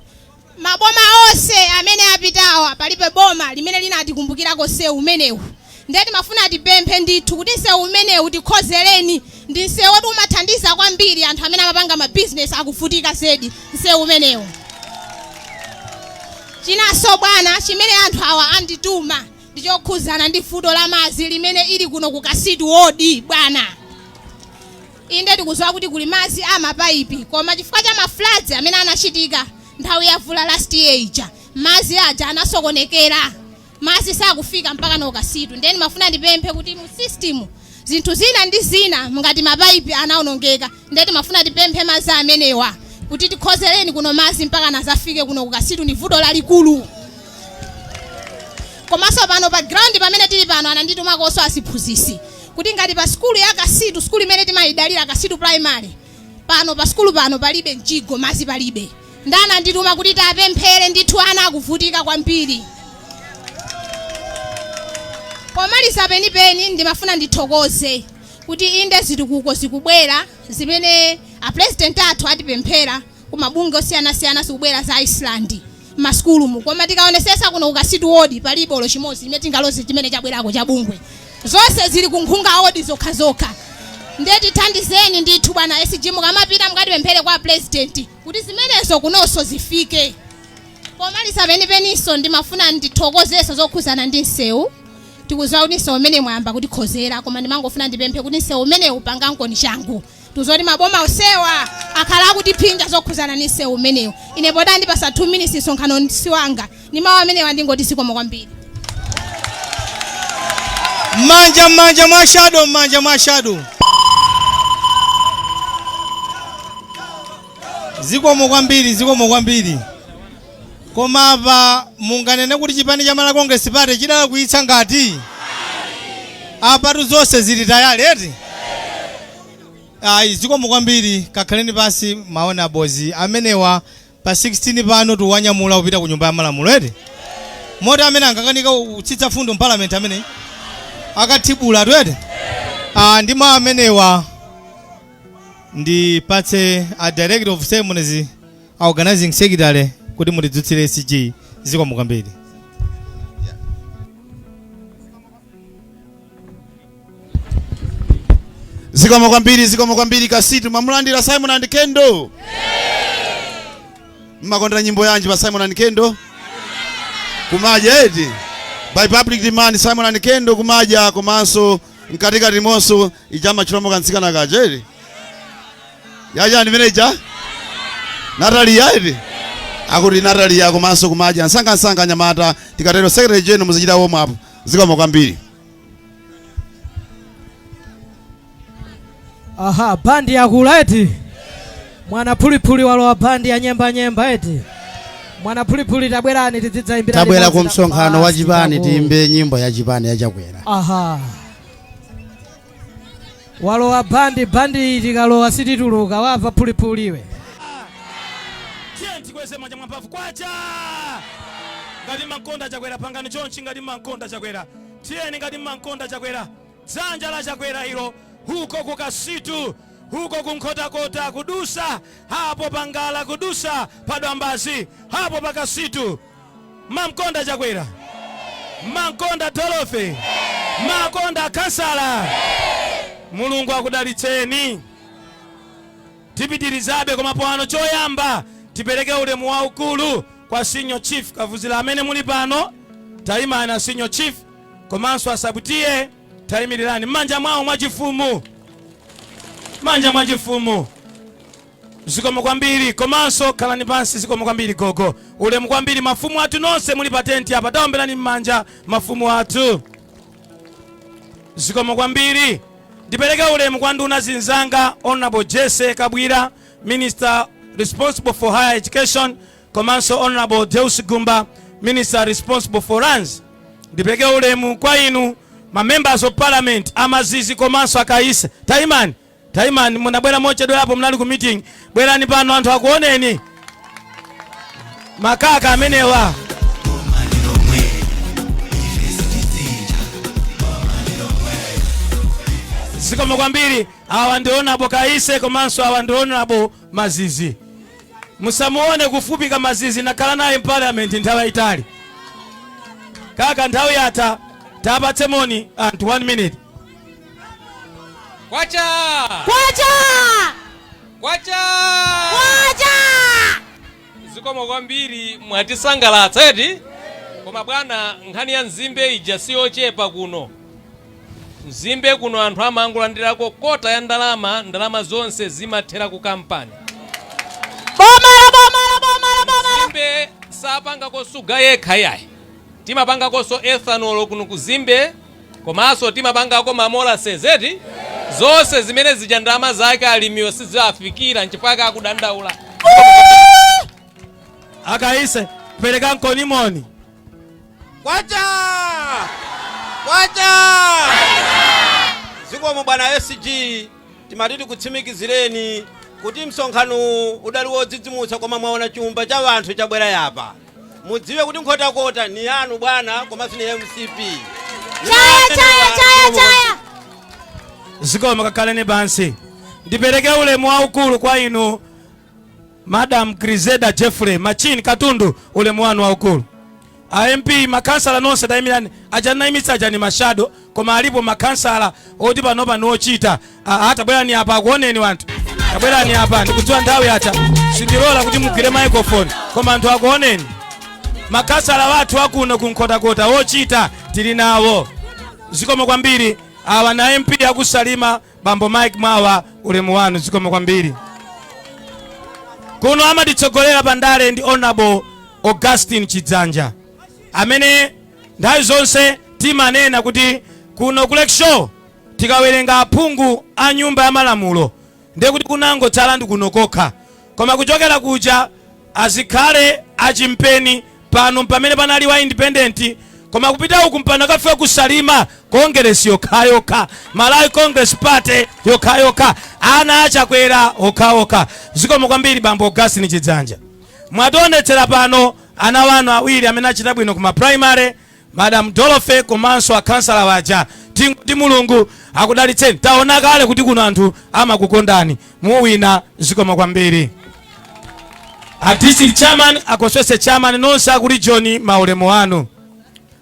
Maboma onse amene apitawa palibe boma limene linatikumbukirako msewu umenewu, ndiye timafuna tipemphe ndithu kuti msewu umenewu tikhozereni. Ndi msewu woti umathandiza kwambiri anthu amene amapanga mabizinesi, akuvutika zedi msewu umenewu. Chinanso bwana chimene anthu awa andituma ndichokhuzana ndi vuto la madzi limene ili kuno ku Kasitu ward bwana. Inde tikudziwa kuti kuli madzi amapayipi, koma chifukwa cha mafloods amene anachitika nthawi ya vula last year ija, madzi aja anasokonekera, madzi sakufika mpaka no Kasitu. Ndiye ndimafuna ndipemphe kuti mu system zinthu zina ndi zina ngati mapayipi anaonongeka, ndiye timafuna tipemphe madzi amenewa kuti tikhozereni kuno madzi mpaka nazafike kuno ku Kasitu. Ni vuto lalikulu. Komanso pano pa ground pamene tili pano ananditumakonso aziphunzitsi kuti ngati pa sukulu ya Kasitu, sukulu imene timayidalira, Kasitu Primary, pano pa sukulu pano palibe mjigo, madzi palibe. Ndanandituma kuti tapemphere ndithu, ana akuvutika kwambiri. Pomaliza penipeni ndimafuna ndithokoze kuti inde zitukuko zikubwera zimene a president athu atipemphera. Kumabungwe osiyanasiyana zikubwera za Iceland m'masukulumu, koma tikaonesesa kuno ku Kasitu ward palibe olo chimodzi chimene tingaloze chimene chabwerako cha bungwe. Zonse zili ku Nkhunga ward zokhazokha. Ndiye tithandizeni ndithu bwana SG, mukamapita mukatipemphere kwa president kuti zimenezo kunonso zifike. Pomaliza penipeninso ndimafuna ndithokozeso zokhuzana ndi msewu. Tikuziwa kuti msewu umene mwayamba kutikhozera, koma ndimangofuna ndipemphe kuti msewu umenewu pangankoni changu. Tuzoti maboma osewa akhala akutiphinja zokhuzana ndi msewu umenewu. Ine poti ndipasa 2 minutes, msonkhano si wanga, ndi mawu amenewa ndingoti zikomo kwambiri. M'manja, m'manja mwa shadow, m'manja mwa shadow. Zikomo kwambiri, zikomo kwambiri. Koma apa munganene kuti chipani cha Malawi Congress Party chidalakwitsa ngati apatu zonse zili tayali eti? Ayi, zikomo kwambiri, kakhaleni pansi. Maona bozi amenewa pa 16 pano tiwanyamula kupita ku Nyumba ya Malamulo eti? Moti amene angakanika kutsitsa fundo mparliament amene akathibula twete. Ah, ndi mawu amenewa ndipatse a director of ceremonies, a organizing secretary, kuti mutidzutsire SG. Zikomo kwambiri. Zikomo kwambiri, zikomo kwambiri. Kasitu, mamulandira Simon and Kendo. Mmakondera nyimbo yanji pa Simon and Kendo? Kumaja eti? By public demand, Simon and Kendo, kumaja, komanso mkatikati monso ijama chilomo kansikana kaja eti yachani meneja Natalia eti, akuti Natalia, komanso kumaja nsangansanga anyamata. Tikatero secretary general muzichita womwe apo. Zikomo kwambiri. Aha, bandi yakula eti? Mwana phulipuli walowa, bandi ya nyemba nyemba eti? Mwana phulipuli, tabwerani tidzidzayimbira Tabwera limodzi. ku msonkhano wa chipani. Tiyimbe nyimbo ya chipani ya Chakwera. Aha, walowa bandi. Bandi tikalowa sitituluka, wamva phuliphuliwe? Tiye tikweze manja mwamphamvu. Kwacha! Ngati mankonda Chakwera, pangani chonchi. Ngati mankonda Chakwera, tiyeni. Ngati mankonda Chakwera, dzanja la Chakwera ilo. Huko kukasitu, huko kunkhotakota, kudusa hapo pangala, kudusa padwambazi hapo pakasitu. Mamkonda Chakwera, mankonda Dolofe, makonda kansala. Mulungu akudalitseni. Tipitirizabe, koma pano choyamba tipereke ulemu waukulu kwa Senior Chief Kavuzira amene muli pano. Tayimani, Senior Chief, komanso asabutiye, tayimirirani m'manja mwawo mwachifumu, manja mwachifumu. Zikomo kwambiri, komanso khalani pansi. Zikomo kwambiri gogo, ulemu kwambiri. Mafumu athu nonse muli pa tenti apa, taomberani m'manja mafumu athu. Zikomo kwambiri. Ndipereke ulemu kwa nduna zinzanga, Honorable Jesse Kabwira, Minister responsible for Higher Education, komanso Honorable Deus Gumba, Minister responsible for Lands. Ndipereke ulemu kwa inu ma members of parliament, amazizi komanso akaise. Taimani, taimani, munabwera mochedwerapo, munali ku meeting. Bwerani pano anthu akuoneni. Makaka amenewa. Zikomo kwambiri. Awa ndi Honorable Kaise, komanso awa ndi Honorable Mazizi. Musamuone kufupika Mazizi, nakhala naye mparliament nthawi yayitali. Kaka, nthawi yatha, tapatse moni anthu, 1 minute. Kwacha! Kwacha! Kwacha! Kwacha! Zikomo kwambiri, mwatisangalatsa eti? Koma bwana, nkhani ya nzimbe ija siyochepa kuno. Nzimbe kuno anthu amangolandirako kota ya ndalama, ndalama zonse zimathera ku kampani. Bomala, bomala, bomala, bomala. Nzimbe sapangako suga yekha iyayi, timapangakonso ethanol kuno ku Zimbe, komanso timapangako ma molasses eti? Zonse zimene zija ndalama zake alimiwo siziwafikira, nchifukwa akudandaula. Akaise, pereka mkonimoni. Kwacha! Kwacha! Zikomo bwana SG. Timati tikutsimikizireni kuti msonkhano udali wodzidzimutsa, koma mwaona chumba cha wanthu chabwera yapa. Mudziwe kuti Nkhotakota ni yanu bwana, komanso ni MCP. Chaya, chaya, chaya, chaya. Zikomo, kakhaleni pansi. Ndipereke ulemu waukulu kwa inu. Madam Grizeda Jeffrey Machini Katundu, ulemu wanu waukulu. A MP, makansala nonse tayimirani. Aja nayimitsa aja ni ma shadow, koma alipo makansala oti panopa niwochita. Tabwerani apa akuoneni wanthu. Tabwerani apa, ndikudziwa nthawi yatha, sindilola kuti mugwire microphone, koma anthu akuoneni. Makansala wathu akuno kunkhotakota wochita tili nawo. Zikomo kwambiri. Awa na MP akusalima, bambo Mike Mwawa, ulemu wanu, zikomo kwambiri. Kuno amatitsogolera pandale ndi Honorable Augustine Chidzanja, amene nthawi zonse timanena kuti kuno ku Lakeshore tikawerenga aphungu a nyumba ya malamulo ndiye kuti kunangotsala ndi kuno kokha, koma kuchokera kuja azikhale achimpeni pano pamene panali wa independent, koma kupita uku mpano kafika kusalima Congress yokhayokha, Malawi Congress Party yokhayokha, ana achakwera okhaokha. Zikomo kwambiri, bambo Augustine Chidzanja. Mwationetsera pano ana wanu awiri amene achita bwino kuma primary, Madam Dorothy komanso akhansala waja. Tingoti Mulungu akudalitseni. Taona kale kuti kuno anthu amakukondani, muwina. Zikomo kwambiri. A district chairman, akoswese chairman, nonse aku region, maulemu wanu.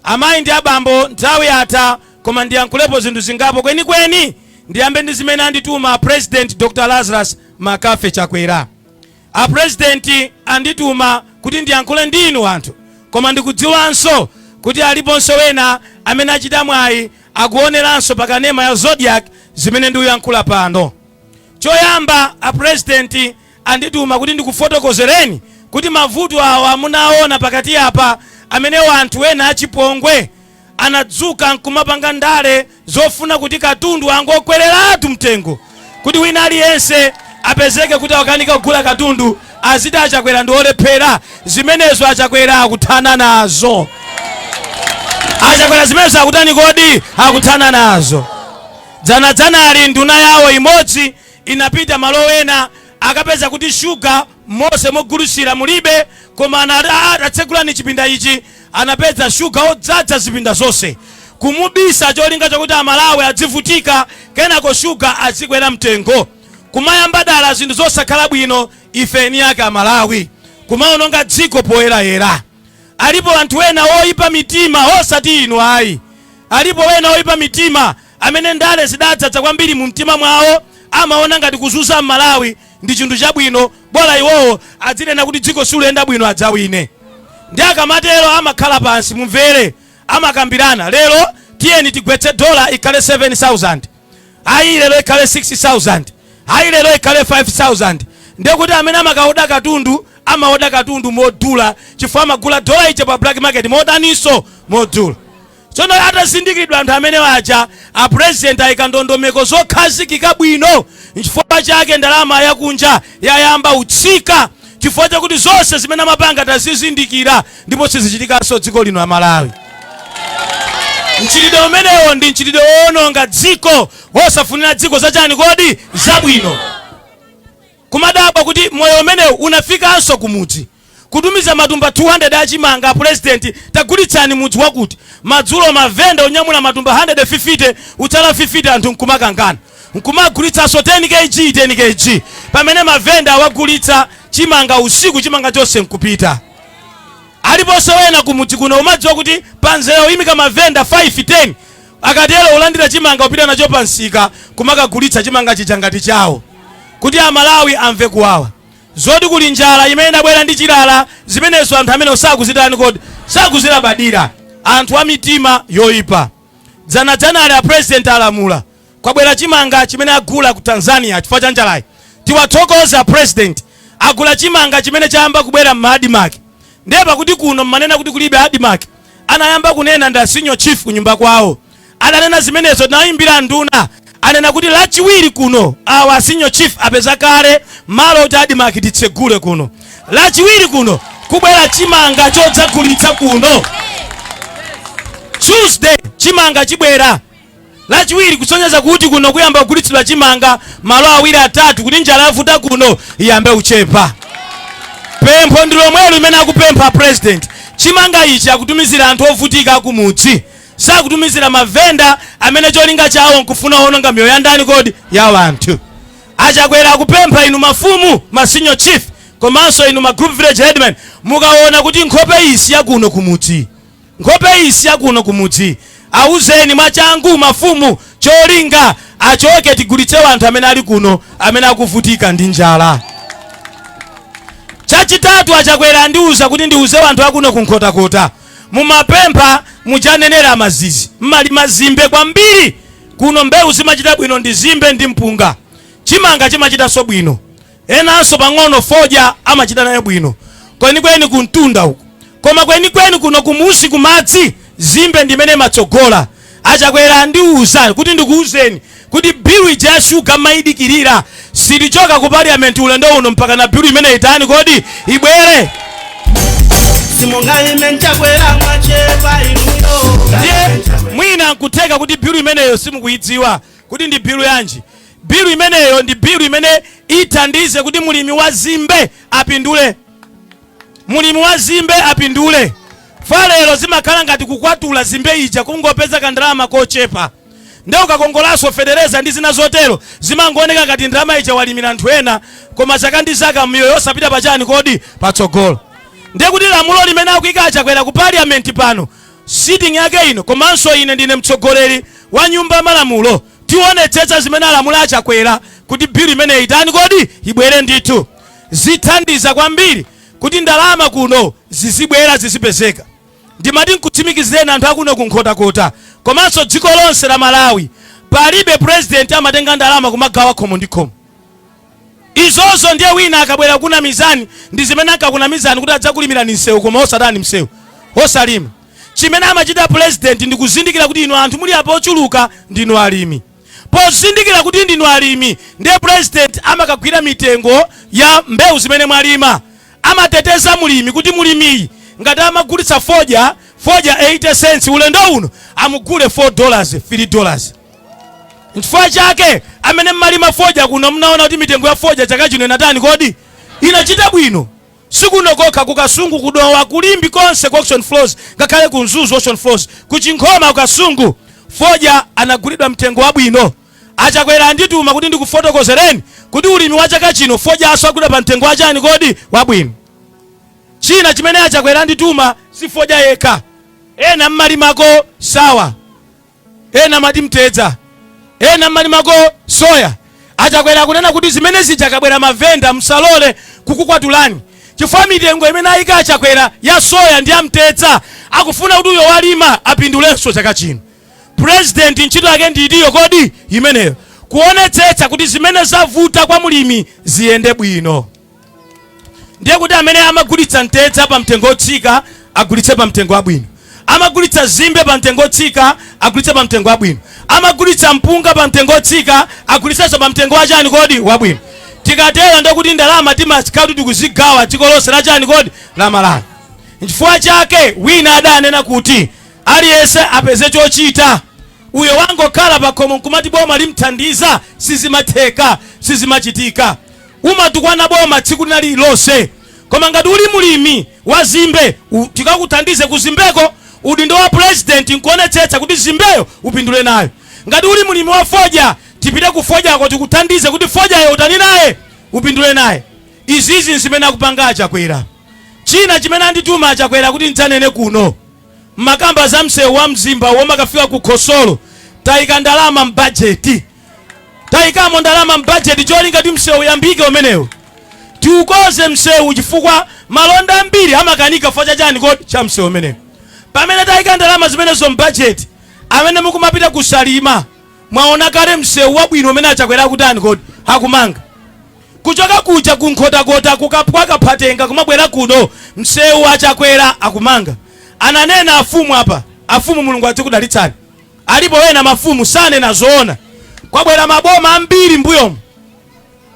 Amayi ndi abambo, nthawi yatha, koma ndiyankhulepo zinthu zingapo. Kwenikweni ndiyambe ndi zimene andituma President Dr Lazarus Makafe Chakwera. A President andituma kuti ndiyankhule ndinu anthu, koma ndikudziwanso kuti aliponso wena amene achita mwayi akuoneranso pakanema ya Zodiac zimene ndikuyankhula pano. Choyamba, a President andituma kuti ndikufotokozereni kuti mavuto awa munaona pakati apa, amene anthu ena achipongwe anadzuka nkumapanga ndale zofuna kuti katundu angokwereratu mtengo, kuti wina aliyense apezeke kuti akanika kugula katundu aziti achakwera ndi olephera. Zimenezo achakwera akuthana nazo. Achakwera zimenezo akutani kodi? Akuthana nazo. Dzanadzanali nduna yawo imodzi inapita malo ena, akapeza kuti shuga mose mogulisira mulibe, koma anati, "Atsegulani chipinda ichi." Anapeza shuga odzaza zipinda zonse, kumubisa cholinga chokuti Amalawi adzivutika, kenako shuga azikwera mtengo. Kumayamba dala zinthu zosakhala bwino, ife eni ake Amalawi kumaononga dziko poyerayera. Alipo anthu ena oyipa mitima, osati inu ayi, alipo ena oyipa mitima amene ndale zidadzaza kwambiri mu mtima mwawo. Amaona ngati kuzuza Mmalawi ndi chinthu chabwino, bola iwowo adzinena kuti dziko siluyenda bwino, adzawine. Ndi akamatero amakhala pansi, mumvere, amakambirana: "Lero tiyeni tigwetse dola ikhale 7000, ayi, lero ikhale 6000, ayi, lero ikhale 5000." Ndiye kuti amene amakaoda katundu amaoda katundu modula, chifukwa amagula dola ija pa black market modaninso modula. Tsono atazindikiridwa anthu amene aja, a President ayika ndondomeko zokhazikika bwino. Nchifukwa chake ndalama yakunja yayamba utsika, chifukwa chakuti zonse zimene amapanga tazizindikira ndipo sizichitikanso dziko lino la Malawi. Mchitidwe umenewo ndi mchitidwe woononga dziko, wosafunira dziko zachani kodi? Zabwino. Kumadabwa kuti moyo umenewu unafikanso kumudzi, kutumiza matumba 200 achimanga, "President, tagulitsani mudzi wakuti." Madzulo mavenda onyamula matumba 150, utsala 50, anthu nkumakangana nkumagulitsanso 10 kg 10 kg, pamene mavenda awagulitsa chimanga usiku, chimanga chonse nkupita. Aliponso wena kumudzi kuno umadziwa kuti panzera uyimika mavenda 5 10, akatero ulandira chimanga, upita nacho pansika kumakagulitsa chimanga chija ngati chawo, kuti Amalawi amve kuwawa. Zoti kuli njala imene inabwera ndi chilala, zimenezo anthu amene sakuzitani kodi? Sakuzilabadira. Anthu a mitima yoyipa. Dzanadzanali a President alamula, kwabwera chimanga chimene agula ku Tanzania chifukwa cha njalayi. Tiwathokoza President, agula chimanga chimene chayamba kubwera m'ma ADMARC. Ndiye pakuti kuno mmanena kuti kulibe ADMARC, anayamba kunena ndi senior chief kunyumba kwawo. Adanena zimenezo, tinayimbira nduna, anena kuti Lachiwiri kuno awa senior chief apeza kale malo oti ADMARC titsegule kuno. Lachiwiri kuno kubwera chimanga chodzagulitsa kuno. Tuesday chimanga chibwera, Lachiwiri, kusonyeza kuti kuno kuyamba kugulitsidwa chimanga malo awiri atatu, kuti njala yavuta kuno iyambe kuchepa. Pempho ndi lomwelo limene akupempha President. Chimanga ichi akutumizira anthu ovutika akumudzi, sakutumizira mavenda amene cholinga chawo nkufuna owononga miyoyo ya ndani kodi? Ya wanthu. Achakwera akupempha inu mafumu, ma senior chief komanso Komanso inu ma group village headman, mukaona kuti nkhope isi yakuno kumudzi, nkhope isi yakuno kumudzi, auzeni mwachangu mafumu, cholinga achoke, tigulitse anthu amene ali kuno amene akuvutika ndi njala. Chachitatu, aChakwera andiuza kuti ndiuze anthu akuno kuNkhotakota, mumapempha muchanenera mazizi, mmali mazimbe kwambiri kuno. Mbewu zimachita bwino ndi zimbe ndi mpunga. Chimanga chimachitanso bwino, enanso pang'ono fodya amachita nayo bwino kwenikweni kumtunda uku, koma kwenikweni kuno kumusi kumadzi zimbe ndimene matsogola. AChakwera andiuza kuti ndikuuzeni kuti bill ija ya shuga mayidikirira, silichoka ku parliament ulendo uno mpaka na bill imene itani kodi ibwere. Simungaime nchakwera, mwachepa inuyo. Ndiye mwina nkutheka kuti bill imeneyo simukuyidziwa kuti ndi bill yanji. Bill imeneyo ndi bill imene ithandize kuti mulimi wa zimbe apindule, mulimi wa zimbe apindule. Falero zimakhala ngati kukwatula zimbe ija, kungopeza kandalama kochepa, nde ukakongolanso fetereza ndi zina zotero, zimangooneka ngati ndalama ija walimira anthu ena, koma chaka ndi chaka miyoyo yosapita pachani kodi patsogolo. Ndiye kuti lamulo limene akuyika aChakwera ku parliament pano, sitting yake ino, komanso ine ndine mtsogoleri wa nyumba ya malamulo, tionetsetsa zimene alamula aChakwera kuti bill imeneyi itani kodi ibwere ndithu. Zithandiza kwambiri kuti ndalama kuno zizibwera, zizipezeka. Ndimati nkutsimikizireni anthu akuno kuNkhotakota komanso dziko lonse la Malawi, palibe president amatenga ndalama kumagawa khomo ndi khomo. Izozo ndiye wina akabwera kunamizani, ndi zimene ankakunamizani kuti adzakulimirani msewu, koma osatani msewu osalima. Chimene amachita president ndi kuzindikira kuti inu anthu muli apo ochuluka ndinu alimi. Pozindikira kuti ndinu alimi, ndiye president amakagwira mitengo ya mbewu zimene mwalima. Amateteza mulimi kuti mulimiyi ngati amagulitsa fodya, fodya 80 cents, ulendo uno amugule $4, $3. Nchifukwa chake amene mmalima fodya kuno mnaona kuti mitengo ya fodya chaka chino inatani kodi inachita bwino. Sikuno kokha, kuKasungu, kuDowa, kuLimbi konse ku auction floors, ngakhale ku Mzuzu auction floors, kuChinkhoma, kuKasungu, fodya anagulidwa mtengo wabwino. AChakwera andituma kuti ndikufotokozereni kuti ulimi wa chaka chino fodya aso agulidwa pa mtengo wachani kodi wabwino. China chimene aChakwera andituma, si fodya yekha, ena mmalimako sawa, ena mati mtedza, ena mmalimako soya. AChakwera akunena kuti zimene zija akabwera mavenda msalole kukukwatulani, chifukwa mitengo imene ayika aChakwera ya soya ndi ya mtedza, akufuna kuti uyo walima apindulenso chaka chino. President ntchito yake ndi itiyo kodi imeneyo? Kuonetsetsa kuti zimene zavuta kwa mulimi ziyende bwino. Ndiye kuti amene amagulitsa mtedza pa mtengo otsika agulitse pa mtengo wabwino, amagulitsa zimbe pa mtengo otsika agulitse pa mtengo wabwino, amagulitsa mpunga pa mtengo otsika agulitsenso pa mtengo wachani kodi wabwino. Tikatero ndekuti ndalama timakhala kuti tikuzigawa dziko lonse la chani kodi la Malawi. Nchifukwa chake wina adanena kuti aliyense apeze chochita. Uyo wangokhala pakhomo nkumati boma limthandiza, sizimatheka, sizimachitika. Umatukwana boma tsiku lina lililonse, koma ngati uli mulimi wa zimbe, tikakuthandize kuzimbeko. Udindo wa president nkuonetsetsa kuti zimbeyo upindule nayo. Ngati uli mulimi wa fodya, tipite ku fodyako tikuthandize kuti fodyayo utani naye, upindule naye. Izizi nzimene akupanga aChakwera. China chimene andituma aChakwera kuti ndidzanene kuno, makamba za msewu wa Mzimba womakafika ku Khosolo, tayika ndalama mbajeti, tayikamo ndalama mbajeti cholinga kuti msewu uyambike umenewu, tiukoze msewu, chifukwa malonda ambiri amakanika chifukwa chachani kodi cha msewu umenewu. Pamene tayika ndalama zimenezo mbajeti, amene mukumapita kuSalima mwaona kale msewu wabwino umene aChakwera akutani kodi akumanga. Kuchoka kuja kuNkhotakota kukapwa Kaphatenga kumabwera kuno, msewu aChakwera akumanga. Ananena afumu apa, afumu Mulungu adzikudalitsani. Alipo wena mafumu sanena zoona. Kwabwera maboma ambiri mbuyomu,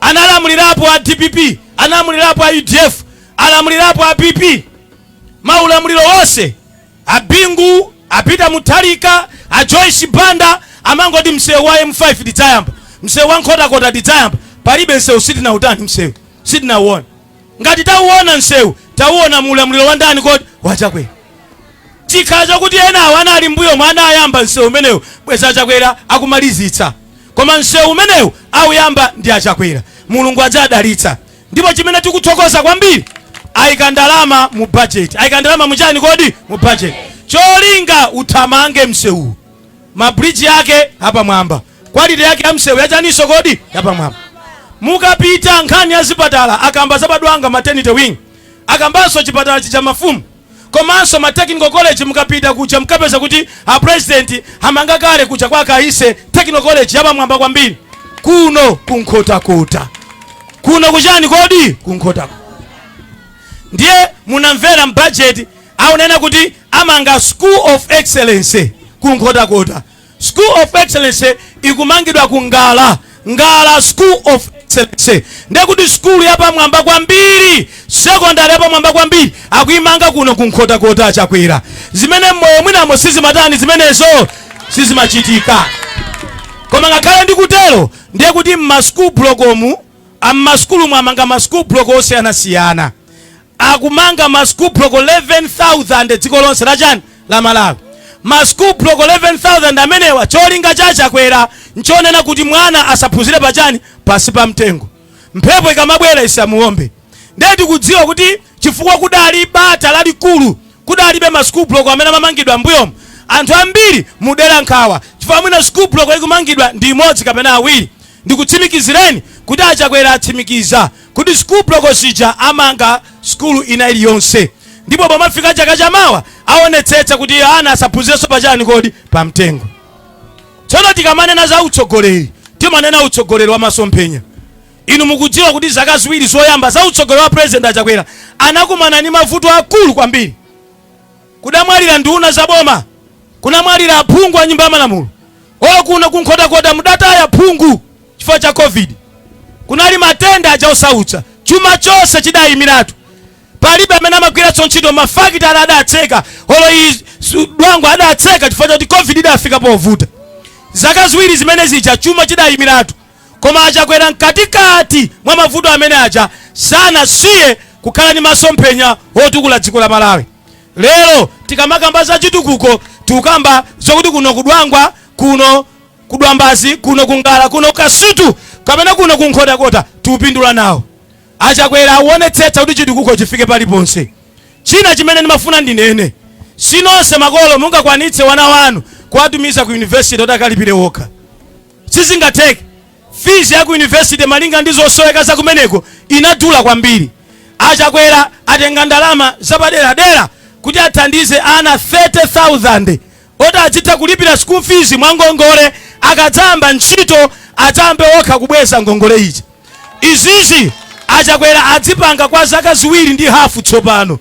analamulirapo a DPP, analamulirapo a UDF, alamulirapo a PP, maulamuliro wonse, a Bingu, a Peter Mutharika, a Joyce Banda, amangoti msewu wa M5 tidzayamba, msewu wa Nkhotakota tidzayamba. Palibe msewu, sitinautani msewu, sitinauona. Ngati tauona msewu, tauona muulamuliro wa ndani kodi? WaChakwera. Chikhala chakuti enawo anali mbuyo anayamba msewu umenewu, bweza aChakwera akumalizitsa, koma msewu umenewu auyamba ndi aChakwera. Mulungu adzadalitsa. Ndipo chimene tikuthokoza kwambiri, ayika ndalama mu budget. Ayika ndalama muchani kodi? Mu budget. Cholinga uthamange msewu, ma bridge yake apamwamba, quality yake ya msewu yachaninso kodi? Yapamwamba. Mukapita nkhani ya zipatala, akamba za pa Dwangwa maternity wing, akambanso chipatala chija mafumu, komanso ma technical college. Mukapita kuja mukapeza kuti a president amanga kale kuja kwa Kaise technical college yapamwamba kwambiri. Kuno kunkhotakota, kuno kuchani kodi? Kunkhotakota. Ndiye munamvera m'budget aunena kuti amanga School of Excellence kunkhotakota. School of Excellence ikumangidwa ku Ngala, Ngala School of Excellence. Ndiye kuti skulu yapamwamba kwambiri, sekondari yapamwamba kwambiri, akuimanga kuno kunkhotakota achakwera, zimene mmoyo mwinamo sizimatani, zimenezo sizimachitika. Koma ngakhale ndikutero, ndiye kuti mma school block omu, am'masukulumu amanga ma school block osiyanasiyana. Akumanga ma school block 11,000 dziko lonse lachani? La Malawi. Ma school block 11,000 amenewa, cholinga cha Chakwera nchonena kuti mwana asaphunzire pachani? Pasi pa mtengo, mphepo ikamabwera isamuombe. Ndiye tikudziwa kuti chifukwa kudali bata lalikulu, kudalibe ma school block amene amamangidwa mbuyomu, anthu ambiri mudera nkhawa chifukwa mwina school block ikumangidwa ndi imodzi kapena awiri. Ndikutsimikizireni kuti achakwera atsimikiza kuti school block zija amanga skulu ina iliyonse, ndipo pomafika chaka chamawa aonetsetsa kuti ana asaphunzirenso pachani kodi? Pamtengo. Tsono tikamanena za utsogoleri, timanena utsogoleri wa masomphenya. Inu mukudziwa kuti zaka 2 zoyamba za utsogoleri wa President Achakwera anakumana ndi mavuto akulu kwambiri. Kudamwalira nduna za boma, kunamwalira aphungu a nyumba ya malamulo, olo kuno kunkhotakota mudataya phungu chifukwa cha COVID. Kunali matenda aja osautsa, chuma chonse chidayimiratu, palibe amene amagwiratso ntchito, mafakitali adatseka, olo iyi Dwangwa adatseka chifukwa chakuti COVID idafika povuta. Zaka 2 zimene zija chuma chidayimiratu, koma achakwera mkatikati mwa mavuto amene aja sanasiye kukhala ndi masomphenya otukula dziko la Malawi. Lero tikamakamba za chitukuko, tikukamba zokuti kuno kudwangwa, kuno kudwambazi, kuno kungala, kuno Kasitu kapena kuno kunkhotakota tikupindula nawo. Achakwera aonetsetsa kuti chitukuko chifike paliponse. China chimene ndimafuna ndinene, sinonse makolo mungakwanitse wana wanu kuwatumiza ku university kuti akalipire wokha, sizingatheke. Fees ya ku university, malinga ndi zosoweka za kumeneko, inadula kwambiri. Achakwera atenga ndalama zapaderadera kuti athandize ana 30,000 oti azitha kulipira school fees mwangongole, akadzayamba ntchito adzayambe okha kubweza ngongole ija. Izizi achakwera adzipanga kwa zaka 2.5 tsopano,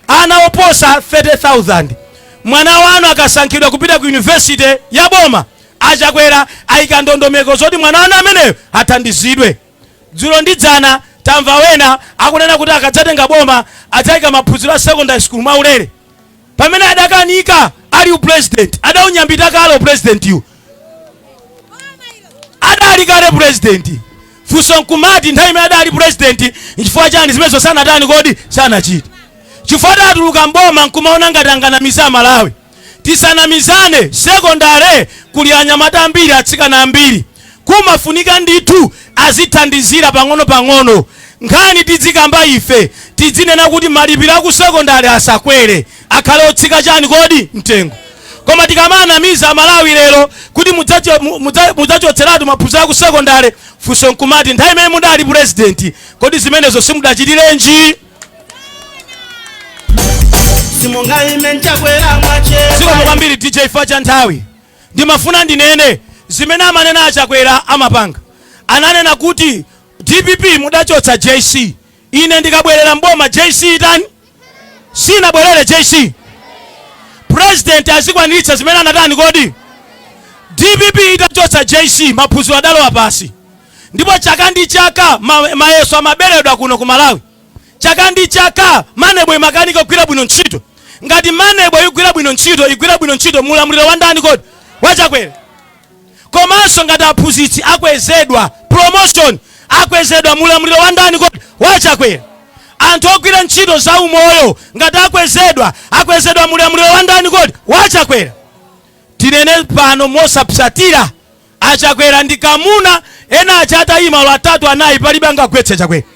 ana oposa 30,000. Mwana wanu akasankhidwa kupita ku university ya boma, achakwera ayika ndondomeko zoti mwana wanu ameneyo athandizidwe. Dzulo ndi dzana tamva wena akunena kuti akadzatenga boma adzayika maphunziro a secondary school mwaulere, pamene adakanika ali upresident. Adaunyambita kale upresident yu, adali kale president. Funso nkumati, nthawi imene adali president nchifukwa chani zimenezo sanatani kodi? Sanachite. Chifukwa adatuluka mboma nkumaona ngati anganamiza Malawi. Tisanamizane, sekondare kuli anyamata ambiri, atsikana ambiri, kumafunika ndithu azithandizira pang'ono-pang'ono. Nkhani tizikamba ife, tidzinena kuti malipiro aku sekondari asakwere, akhale otsika chani kodi? Mtengo. Koma tikamanamiza Malawi lero kuti mudzachotseratu maphunziro aku sekondari, funso nkumati, nthawi imene mudali president kodi zimenezo simudachitirenji? Simungaime nchakwera mwachepa. Zikomo kwambiri DJ. Facha nthawi, ndimafuna ndinene zimene amanena achakwera amapanga. Ananena kuti, "DPP mudachotsa JC, ine ndikabwerera mboma JC itani?" Sinabwerere JC. President azikwaniritsa zimene anatani kodi? DPP itachotsa JC, maphunziro adalowa pasi, ndipo chaka ndi chaka mayeso amaberedwa kuno ku Malawi. Chaka ndi chaka MANEB imakanika kugwira bwino ntchito. Ngati MANEB igwira bwino ntchito, igwira bwino ntchito mulamuliro wa ndani kodi? Wachakwera. Komanso ngati aphunzitsi akwezedwa, promotion, akwezedwa mulamuliro wa ndani kodi? Wachakwera. Anthu ogwira ntchito za umoyo ngati akwezedwa, akwezedwa mulamuliro wa ndani kodi? Wachakwera. Tinene pano mosapsatira, achakwera ndi kamuna. Ena acha atayima olo atatu, anayi, palibe angagwetse Chakwera.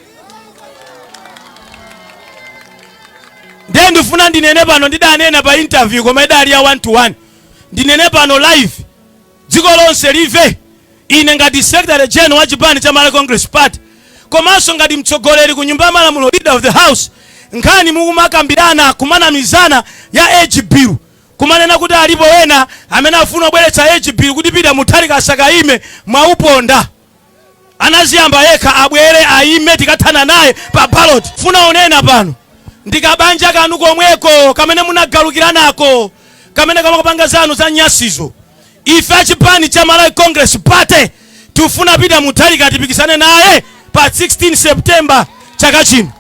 Ndiye ndifuna ndinene pano, ndidanena pa interview koma idali ya 1 to 1, ndinene pano live dziko lonse live. Ine ngati Secretary General wa chipani cha Malawi Congress Party komanso ngati mtsogoleri ku Nyumba ya Malamulo, Leader of the House, nkhani mukumakambirana, kumanamizana ya age bill, kumanena kuti alipo ena amene afuna kubweretsa age bill kuti Peter Mutharika asakaime, mwauponda. Anaziyamba yekha, abwere ayime, tikathana naye pa ballot. Funa unena pano ndikabanja kanu komweko kamene munagalukiranako, kamene kamakapanga zanu za nyasizo. Ife achipani cha Malawi Congress Party tifuna Peter Mutharika tipikisane naye pa 16 September chaka chino.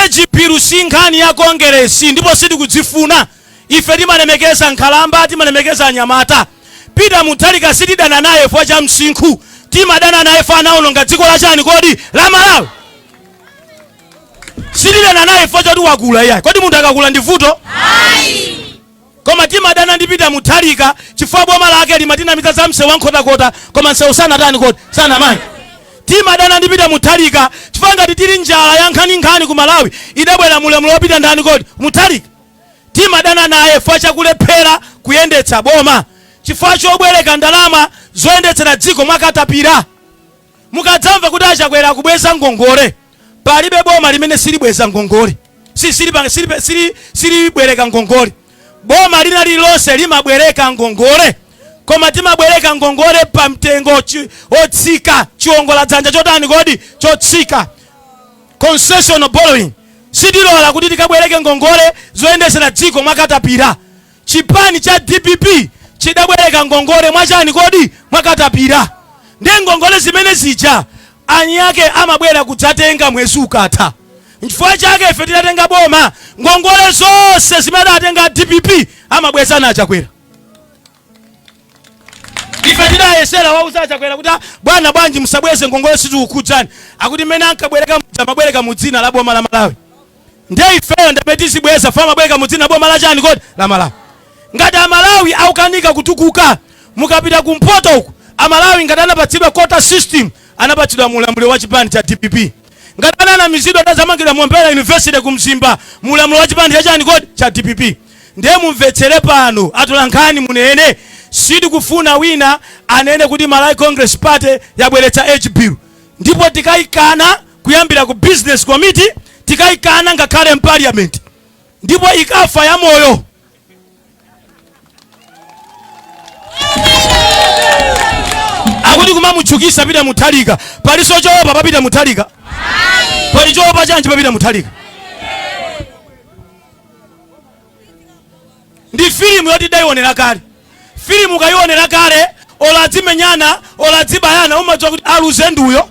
Age bill si nkhani ya Kongeresi ndipo sitikudzifuna. Ife timalemekeza nkhalamba, timalemekeza anyamata. Peter Mutharika sitidana naye chifukwa cha msinkhu, timadana naye chifukwa anaononga dziko la chani kodi? La Malawi. Sitidana naye chifukwa choti wakula, iyayi. Kodi munthu akakula ndi vuto? Koma timadana ndi Peter Mutharika chifukwa boma lake limatinamiza za msewu wa Nkhotakota, koma msewu sanatani kodi? Sanamange. Timadana ndi Peter Mutharika chifukwa ngati tili njala ya nkhaninkhani ku Malawi, idabwera mulamuliro wa Peter ndani kodi? Mutharika. Timadana naye chifukwa chakulephera kuyendetsa boma, chifukwa chobwereka ndalama zoyendetsera dziko mwakatapira. Mukadzamva kuti aChakwera akubweza ngongole, palibe boma limene silibweza ngongole, silibwereka ngongole. Boma lina lililonse limabwereka ngongole, koma timabwereka ngongole pa mtengo otsika, chiwongola dzanja chotani kodi? Chotsika, concessional borrowing. Sitilola kuti tikabwereke ngongole zoyendetsera dziko mwakatapira. Chipani cha DPP chidabwereka ngongole mwachani kodi? Mwakatapira. Ndiye ngongole zimene zija anyake amabwera kudzatenga mwezi ukatha. Nchifukwa chake ife titatenga boma, ngongole zonse zimene adatenga DPP amabwezana aChakwera. Ife tidayesera wauza aChakwera kuti, "Ah, bwana, bwanji musabweze ngongole? Sitikukhudzani." Akuti mmene ankabwereka muja amabwereka mu dzina la boma la Malawi, ndiye ifeyo ndamene tizibweza fa amabwereka mu dzina la boma la chani kodi? La Malawi. Ngati Amalawi akukanika kutukuka, mukapita kumpoto uku, Amalawi ngati anapatsidwa quota system, anapatsidwa mulamuliro wa chipani cha DPP. Ngati ananamizidwa adazamangidwa Mombera University ku Mzimba, mulamuliro wa chipani cha chani kodi? Cha DPP. Ndiye mumvetsere pano, atolankhani, munene, sitikufuna wina anene kuti Malawi Congress Party yabweretsa age bill, ndipo tikayikana kuyambira ku business committee, tikayikana ngakhale m'parliament, ndipo ikafa ya moyo. Akuti kumamutchukisa Peter Mutharika, paliso choopa pa Peter Mutharika? Pali choopa chanji pa Peter Mutharika? Ndi filimu yoti idayionera kale. Filimu ukayionera kale, olo adzimenyana, olo adzibayana, umadziwa kuti aluze nduyo.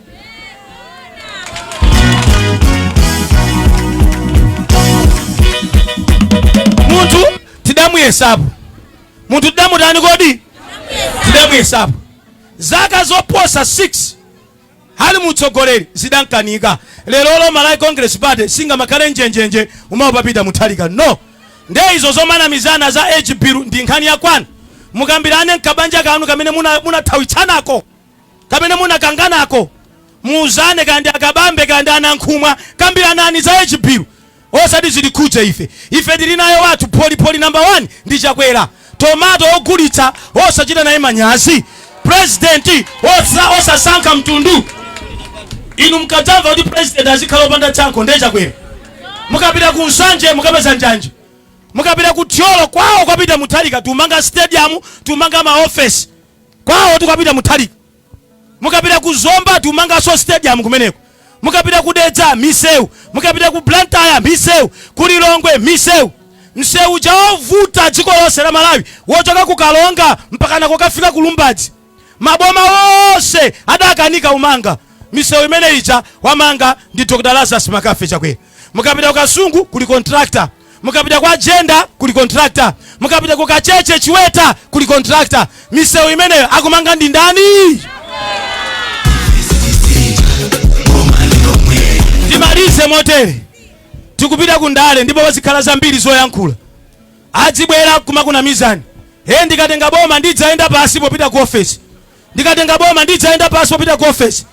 Munthu tidamuyesapo, munthu tidamutani kodi? Tidamuyesapo zaka zoposa 6 ali mutsogoleri, zidankanika. Lerolo Malawi Congress Party singamakhale njenjenje umaopa Peter Mutharika, no. Nde izo zomanamizana za age bill ndi nkhani yakwana, mukambirane mkabanja kanu kamene munathawitsanako, kamene munakanganako, muuzane kandi akabambe kandi anankhumwa, kambiranani za age bill, osati zitikhudze ife. Ife tili naye wathu pholipoli number 1 ndi Chakwera, tomato ogulitsa osachita naye manyazi, president osasankha mtundu. Inu mukadzamva kuti president azikhala opanda tsankho, ndiye Chakwera. Mukapita ku Nsanje mukapeza njanji, mukapita ku Thyolo kwawo kwapita Mutharika, tumanga stadium, tumanga maofesi kwawo tukapita Mutharika. Mukapita ku Zomba tumanganso stadium kumeneko, mukapita ku Dedza misewu, mukapita ku Blantyre misewu, ku Lilongwe misewu. Msewu chawovuta dziko lonse la Malawi wochoka ku Kalonga mpaka nakokafika ku Lumbadzi, maboma onse adakanika umanga misewu imene ija, wamanga ndi Dr Lazarus McCarthy Chakwera. Mukapita ku Kasungu kuli contractor, mukapita kwa Jenda kuli contractor, mukapita ku Kacheche Chiweta kuli contractor. Misewu imeneyo akumanga ndi ndani? Timalize motere, tikupita ku ndale ndipo pazikhala zambiri zoyankhula. Adzibwera kumakunamizani, "He, ndikatenga boma ndidzayenda pasi popita ku ofesi, ndikatenga boma ndidzayenda pasi popita ku ofesi."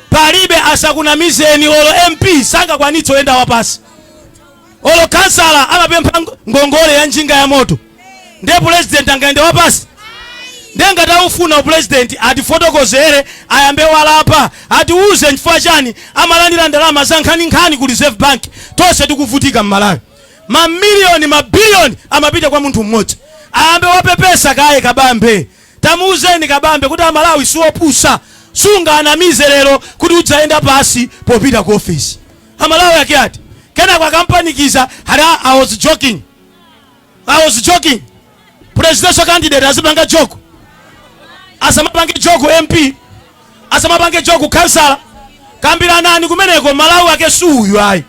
Palibe, asakunamizeni, olo MP sangakwanitse oyenda wapasi. Olo kansala amapempha ngongole ya njinga ya moto, ndiye president angayende wapasi? Ndiye ngati aufuna upresident, atifotokozere, ayambe walapa, atiuze nchifukwa chani amalandira ndalama za nkhaninkhani ku Reserve Bank tonse tikuvutika m'Malawi. Mamiliyoni, mabiliyoni amapita kwa munthu mmodzi. Ayambe wapepesa kaye Kabambe. Tamuuzeni Kabambe kuti Amalawi siwopusa, sunganamize lero kuti udzayenda pasi popita ku ofisi. Amalawi ake ati? Kenako akampanikiza ati, "I was joking, I was joking." Presidential candidate azipanga joke? Asamapange joke MP, asamapange joke kansala. Kambiranani kumeneko. Malawi ake suuyu ayi.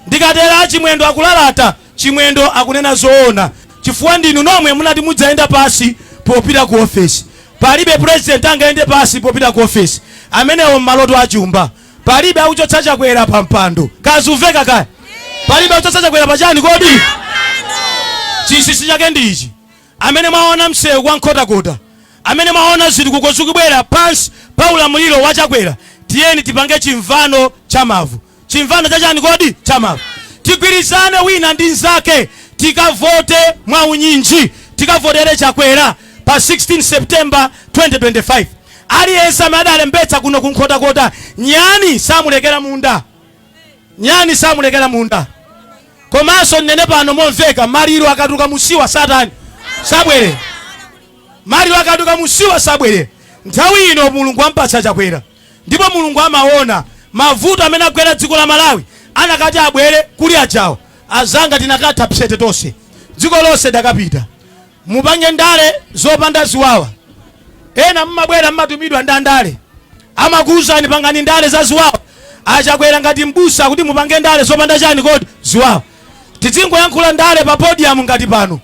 Ndikatera, Chimwendo akulalata, Chimwendo akunena zoona, chifukwa ndinu nomwe munati mudzayenda pasi popita ku ofesi. Palibe president angayende pasi popita ku ofesi, amenewo mmaloto achumba. Palibe akuchotsa Chakwera pa mpando. Kazumveka kaya? Palibe akuchotsa Chakwera pachani kodi? Chinsinsi chake ndi ichi: amene mwaona msewu kwa Nkhotakota, amene mwaona zitukuko zikubwera pansi pa ulamuliro wa Chakwera, tiyeni tipange chimvano cha mavu. Chimvano chachani kodi? Cha mavu. Tigwirizane wina ndi nzake, tikavote mwaunyinji, tikavotere Chakwera pa 16 September 2025. Aliyense amene adalembetsa kuno ku Nkhotakota, nyani samulekera munda, nyani samulekera munda. Komanso nnene pano momveka, maliro akatuluka musiwa satani sabwerera. Maliro akatuluka musiwa sabwerera. Nthawi ino Mulungu ampatsa Chakwera, ndipo Mulungu amaona mavuto amene agwera dziko la Malawi. Anakati abwere kuli ajawa azanga, tinakatha psete tonse, dziko lonse dakapita. Mupange ndale zopanda ziwawa. Ena mmabwera, mmatumidwa ndi andale, amakuwuzani pangani ndale za ziwawa. Achakwera ngati mbusa kuti mupange ndale zopanda chani kodi? Ziwawa. Tidzingoyankhula ndale pa podium ngati pano,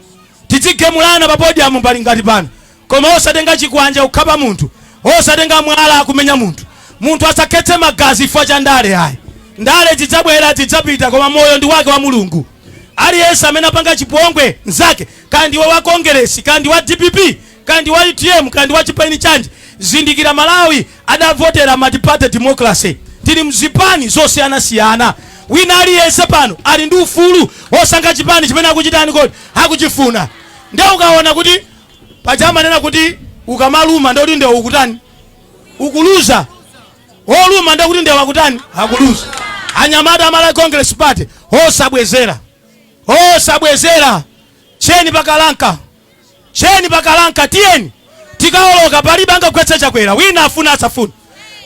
tidzigemulana pa podium pali ngati pano, koma osatenga chikwanja kukhapa munthu, osatenga mwala kumenya munthu. Munthu asakhetse magazi chifukwa cha ndale ayi. Ndale zidzabwera, zidzapita, koma moyo ndi wake wa Mulungu. Aliyense amene apanga chipongwe nzake, kandi wa Kongeresi, kandi wa DPP, kandi wa UTM, kandi wa chipani chanji, zindikira, Malawi adavotera multi-party democracy. Tili mzipani zosiyanasiyana. Wina aliyense pano ali ndi ufulu wosankha chipani chimene akuchitani kodi? Akuchifuna. Ndiye ukaona kuti paja amanena kuti ukamaluma ndikuti ndewu ukutani? Ukuluza. Woluma ndikuti ndewu akutani? Akuluza. Anyamata Amalawi Congress Party, osabwezera, osabwezera. Cheni pakalanka, cheni pakalanka. Tiyeni tikaoloka. Palibe angagwetse Chakwera, wina afuna asafuna.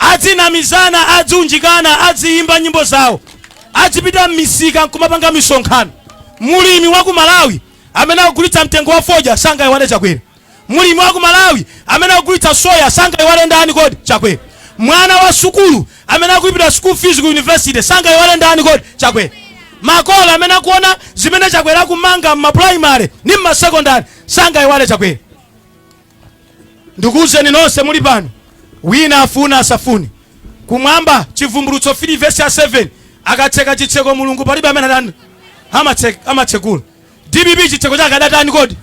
Adzinamizana, adziunjikana, adziyimba nyimbo zawo, adzipita m'misika nkumapanga misonkhano. Mulimi wa ku Malawi amene akugulitsa mtengo wa fodya sangayiwale Chakwera. Mulimi wa ku Malawi amene akugulitsa soya sangayiwale ndani kodi? Chakwera. Mwana wa sukulu amene akulipira school fees ku university sangayiwale ndani kodi? Chakwera. Makolo amene akuona zimene Chakwera akumanga m'maprimary ndi m'masecondary sangayiwale Chakwera. Ndikuwuzeni nonse muli pano, wina afuna asafune, kumwamba, Chivumbulutso 3 verse ya 7, akatseka chitseko Mulungu, palibe amene atani? Amatsekula. DPP chitseko chake adatani kodi?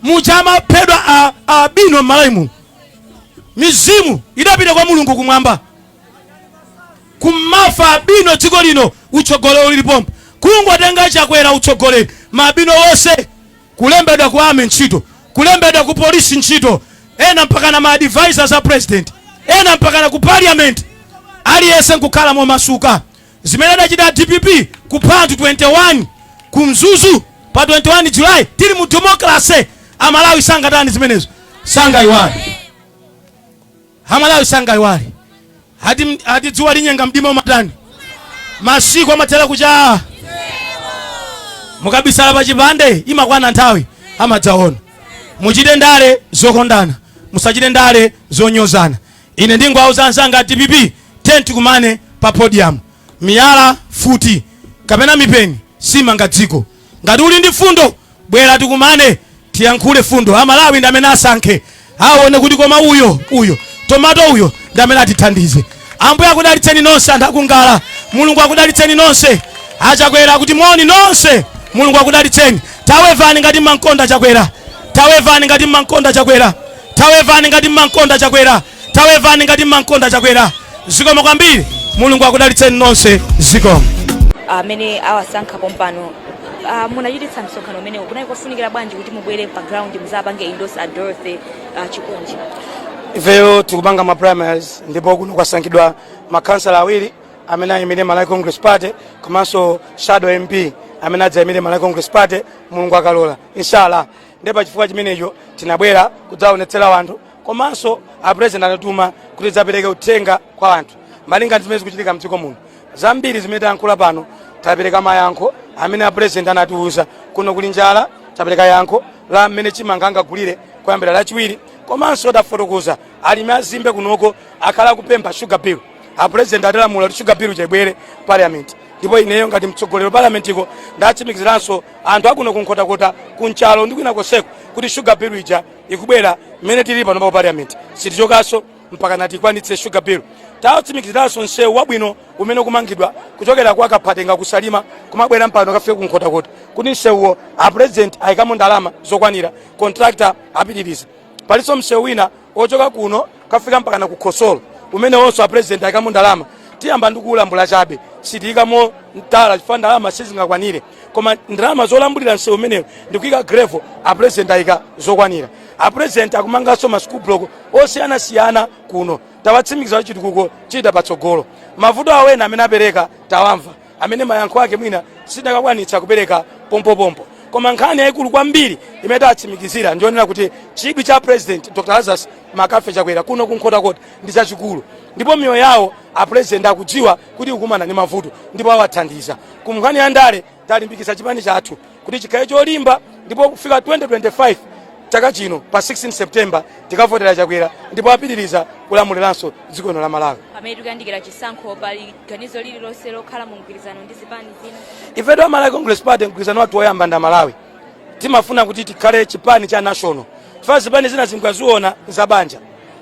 Muja amaphedwa abino m'Malawi muno, mizimu idapita kwa Mulungu kumwamba. Kumafa abino dziko lino, utsogoleri ulipompo. Kungotenga Chakwera utsogoleri, mabino wonse kulembedwa ku army ntchito, kulembedwa ku polisi ntchito, ena mpakana ma advisors a president, ena mpakana ku parliament, aliyense nkukhala momasuka. Zimene adachita DPP kupha anthu 21 ku Mzuzu pa 21 July tili mu democracy, Amalawi sangatani zimenezo? Sangayiwale. Amalawi sangayiwale. Ati dzuwa linyenga mdima umatani? Masiku amathera kucha. Mukabisala pa chipande, imakwana nthawi amadzaona. Muchite ndale zokondana, musachite ndale zonyozana. Ine ndingowauza anzanga a DPP, tikumane pa podium. Miyala, futi kapena mipeni simanga dziko. Ngati uli ndi fundo, bwera tikumane, tiyankhule fundo. Amalawi ndi amene asankhe, aone kuti koma uyo, uyo tomato, uyo ndi amene atithandize. Ambuye akudalitseni nonse anthu akungala. Mulungu akudalitseni nonse. Achakwera kuti moni nonse. Mulungu akudalitseni. Tawevani ngati mmankonda Chakwera. Tawevani ngati mmankonda Chakwera. Tawevani ngati mmankonda Chakwera. Tawevani ngati mmankonda Chakwera. Zikomo kwambiri. Mulungu akudalitseni nonse. Zikomo. Amene awasankha pompano, munachititsa msonkhano umenewu, kunali kofunikira bwanji kuti mubwere pa ground muzapange endorse a Dorothy Chikunje? Ifeyo tikupanga ma primaries, ndipo kuno kwasankhidwa makhansala awiri amene ayimire Malawi Congress Party, komanso shadow MP amene adzayimire Malawi Congress Party, Mulungu akalola, inshallah. Ndipo pachifukwa chimenecho tinabwera kudzaonetsera wanthu, komanso a President anatuma kuti tidzapereke uthenga kwa anthu malinga ndi zimene zikuchitika mdziko muno. Zambiri zimene tayankhula pano, tapereka mayankho amene a President anatiuza. Kuno kuli njala, tapereka yankho la mmene chimanga angagulire kuyambira Lachiwiri, komanso tafotokoza alimi azimbe kunoko akhala akupempha sugar bill. A President atilamula kuti sugar bill ibwere parliament, ndipo ineyo ngati mtsogoleri wa parliamentiko ndatsimikiziranso anthu akuno kuNkhotakota, kunchalo ndi kwina konseko kuti sugar bill ija ikubwera. Mmene tili pano pa parliament, sitichokanso mpaka natikwanitse sugar bill. Tatsimikiziranso msewu wabwino umene ukumangidwa kuchokera kwa Kaphatenga kuSalima kumabwera mpano kafike kuNkhotakota, kuti msewuwo a President ayikamo ndalama zokwanira, contractor apitiriza. Palinso msewu wina ochoka kuno kafika mpaka na kukhosolo, umene wonso a President ayikamo ndalama. Tiyamba ndi kuwulambula chabe, sitiyikamo mtala chifukwa ndalama sizingakwanire, koma ndalama zolambulira msewu umenewo ndikuyika gravel, a President ayika zokwanira. A President akumanganso ma school block osiyanasiyana kuno. Tawatsimikiza kuti chitukuko chita patsogolo. Mavuto awena amene apereka tawamva, amene mayankho ake mwina sitinakakwanitsa kupereka pompopompo, koma nkhani yayikulu kwambiri imene tatsimikizira ndionera kuti chidwi cha President Dr Lazarus Makafe Chakwera kuno kuNkhotakota ndi chachikulu, ndipo miyoyo yawo a President akudziwa kuti ikumana ndi mavuto ndipo awathandiza. Ku nkhani ya ndale, talimbikitsa chipani chathu kuti chikhale cholimba, ndipo kufika 2025 chaka chino pa 16 September tikavotera Chakwera ndipo apitiriza kulamuliranso dziko lino la Malawi. Pamene tikuyandikira chisankho, pali ganizo lililonse lokhala mu mgwirizano ndi zipani zina? Ifetu a Malawi Congress Party, mgwirizano wathu woyamba ndi Malawi. Timafuna kuti tikhale chipani cha national. Chifukwa zipani zina zingaziona zabanja,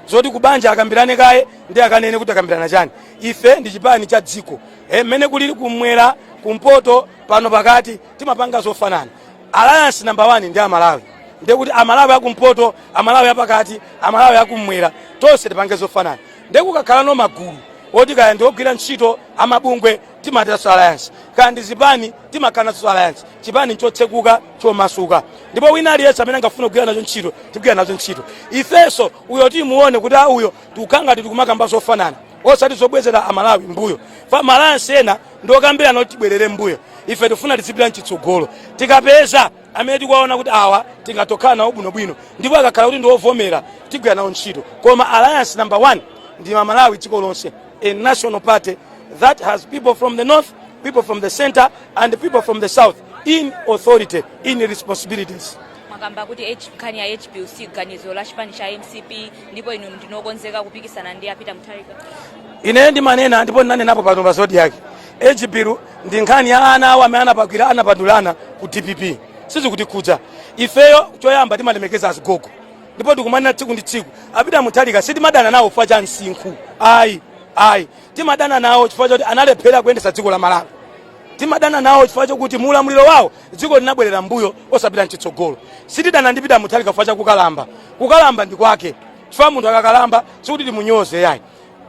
zoti kubanja akambirane kaye ndi akanene kuti akambirana chani. Ife ndi chipani cha dziko. Mmene kulili kumwera, kumpoto, pano pakati, timapanga zofanana. Alliance number 1 ndi Amalawi, ndiye kuti Amalawi akumpoto, Amalawi apakati, Amalawi akumwera, tonse tipange zofanana. Ndiye kukakhala no magulu oti kaya ndi ogwira ntchito, amabungwe, timatanso alliance, kaya ndi zipani, timakhala nazo alliance. Chipani nchotsekuka, chomasuka, ndipo wina aliyense amene angafuna kugwira nacho ntchito, tigwira nacho ntchito. Ifenso uyo timuone kuti a uyo tikukhala ngati tikumakamba zofanana, osati zobwezera Amalawi mbuyo. Fa ma alliance ena ndiokambirana kuti tibwerere mbuyo, ife tifuna tizipita mchitsogolo. Tikapeza amene tikuwaona kuti awa tingatokhala nawo bwinobwino, ndipo akakhala kuti ndiwovomera, tigwira nawo ntchito. Koma alliance number 1 ndi Amalawi dziko lonse, a national party that has people from the north, people from the center and people from the south in authority, in responsibilities. Mwakamba kuti nkhani ya age bill si ganizo la chipani cha MCP, ndipo inu ndinokonzeka kupikisana ndi a Peter Mutharika? Ine ndimanena, ndipo ndinanenapo pano pa Zodiak, age bill ndi nkhani ya ana awo amene anapakwira anapandulana ku DPP, sizikutikhudza ifeyo. Choyamba timalemekeza azigogo, ndipo tikumanena tsiku ndi tsiku, a Peter Mutharika sitimadana nawo chifukwa cha msinkhu, ayi, ayi. Timadana nawo chifukwa choti analephera kuyendetsa dziko la Malawi. Timadana nawo chifukwa chokuti muulamuliro wawo dziko linabwerera mbuyo osapita mchitsogolo. Sitidana ndi Peter Mutharika chifukwa chakukalamba. Kukalamba ndi kwake, chifukwa munthu akakalamba sikuti timunyoze, yayi.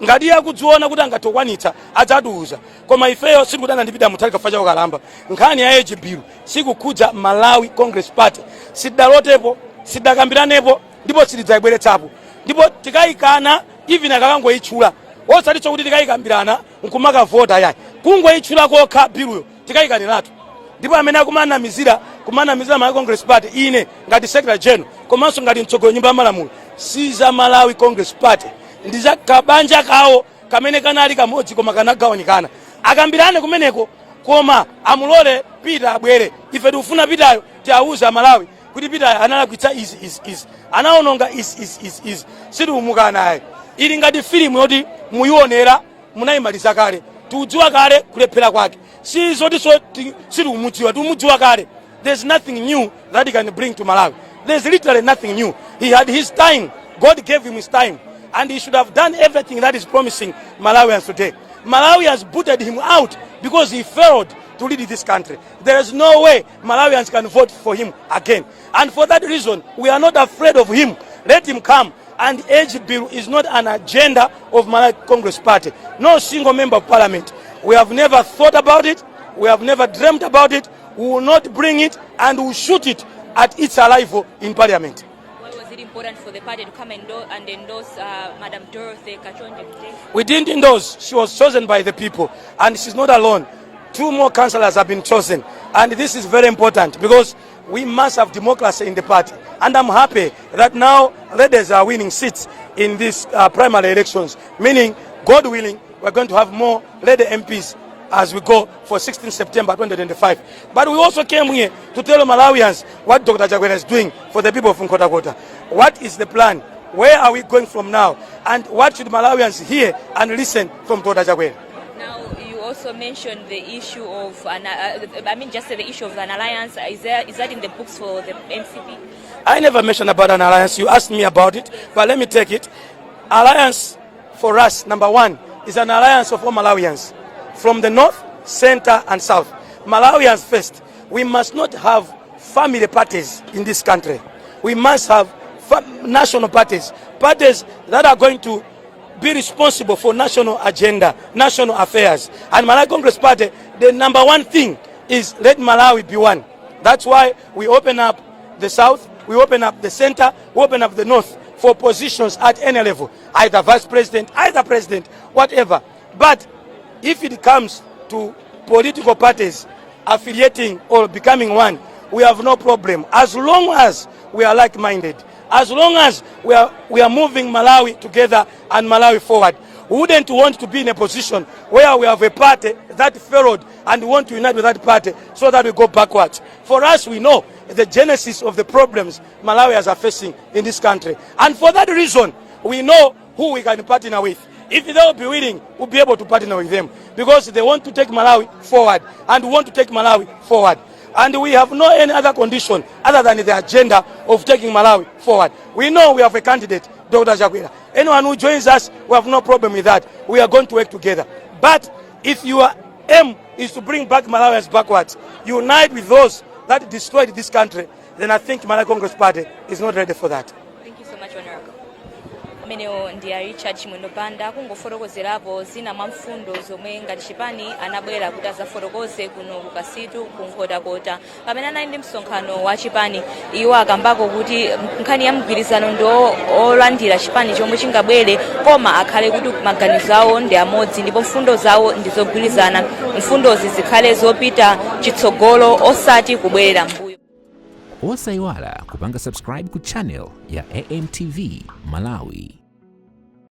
Ngati iye akudziona kuti angathe kukwanitsa, adzatiuza. Koma ifeyo sitikudana ndi Peter Mutharika chifukwa chakukalamba. Nkhani ya age bill sikukhudza Malawi Congress Party. Sidalotepo, sidakambiranepo, ndipo sitidzayibweretsapo, ndipo tikayikana even akakangoyitchula, osatinso kuti tikayikambirana nkumakavota, yayi. Kungoyitchula kokha biluyo tikayikaniratu. Ndipo amene akumanamizira kumanamizira Malawi Congress Party, ine ngati secretary general komanso ngati mtsogoleri nyumba ya malamulo, si za Malawi Congress Party, ndi za kabanja kawo kamene kanali kamodzi koma kanagawanikana. Akambirane kumeneko, koma amulole Peter abwere. Ife tikufuna Peteryo tiawuze Amalawi kuti Peter analakwitsa izi, izi, izi, anaononga izi, izi, izi, izi. Sitikumukana ayi. Ili ngati filimu yoti muyionera, munayimaliza kale. Tikudziwa kale kulephera kwake. Si zoti so sitikumudziwa, tikumudziwa kale. There's nothing new that he can bring to Malawi. There's literally nothing new. He had his time. God gave him his time and he should have done everything that is promising Malawians today. Malawi has booted him out because he failed to lead this country. There is no way Malawians can vote for him again, and for that reason we are not afraid of him. Let him come. And age bill is not an agenda of Malawi Congress Party. No single member of parliament, we have never thought about it. We have never dreamt about it. We will not bring it and we will shoot it at its arrival in parliament. Why was it important for the party to come and endorse Madam Dorothy Kachonje today? We didn't endorse. She was chosen by the people, and she's not alone. Two more councillors have been chosen, and this is very important because we must have democracy in the party. And I'm happy that now ladies are winning seats in these primary elections, meaning, God willing, we're going to have more lady MPs as we go for 16 September 2025. But we also came here to tell Malawians what Dr. Chakwera is doing for the people of Nkhotakota. What is the plan? Where are we going from now? And what should Malawians hear and listen from Dr. Chakwera? Now, you also mentioned the issue of, I mean, just the issue of an alliance. Is that in the books for the MCP? I never mentioned about an alliance. You asked me about it, but let me take it. Alliance for us, number one, is an alliance of all Malawians from the north, center, and south. Malawians first. We must not have family parties in this country. We must have national parties, parties that are going to be responsible for national agenda, national affairs. And Malawi Congress Party, the number one thing is let Malawi be one. That's why we open up the south, we open up the center, we open up the north for positions at any level, either vice president, either president, whatever. But if it comes to political parties affiliating or becoming one, we have no problem. As long as we are like-minded, as long as we are moving Malawi together and Malawi forward. We wouldn't want to be in a position where we have a party that failed and we want to unite with that party so that we go backwards. For us, we know the genesis of the problems Malawians are facing in this country. And for that reason, we know who we can partner with. If they will be willing, we'll be able to partner with them because they want to take Malawi forward and we want to take Malawi forward. And we have no any other condition other than the agenda of taking Malawi forward. We know we have a candidate, Dr. Chakwera. Anyone who joins us, we have no problem with that. We are going to work together. But if your aim is to bring back Malawians backwards, unite with those that destroyed this country, then I think Malawi Congress Party is not ready for that. Thank you so much, Honorable. Amenewo ndi a Richard Chimwendo Banda kungofotokozerapo zina mwa mfundo zomwe ngati chipani anabwera kuti azafotokoze kuno ku Kasitu ku Nkhotakota pamene anali ndi msonkhano wa chipani. Iwo akambako kuti nkhani ya mgwirizano ndi olandira chipani chomwe chingabwere, koma akhale kuti maganizo awo ndi amodzi ndipo mfundo zawo ndi zogwirizana, mfundozi zikhale zopita chitsogolo osati kubwerera mbuyo. Osayiwala kupanga subscribe ku channel ya AMTV Malawi.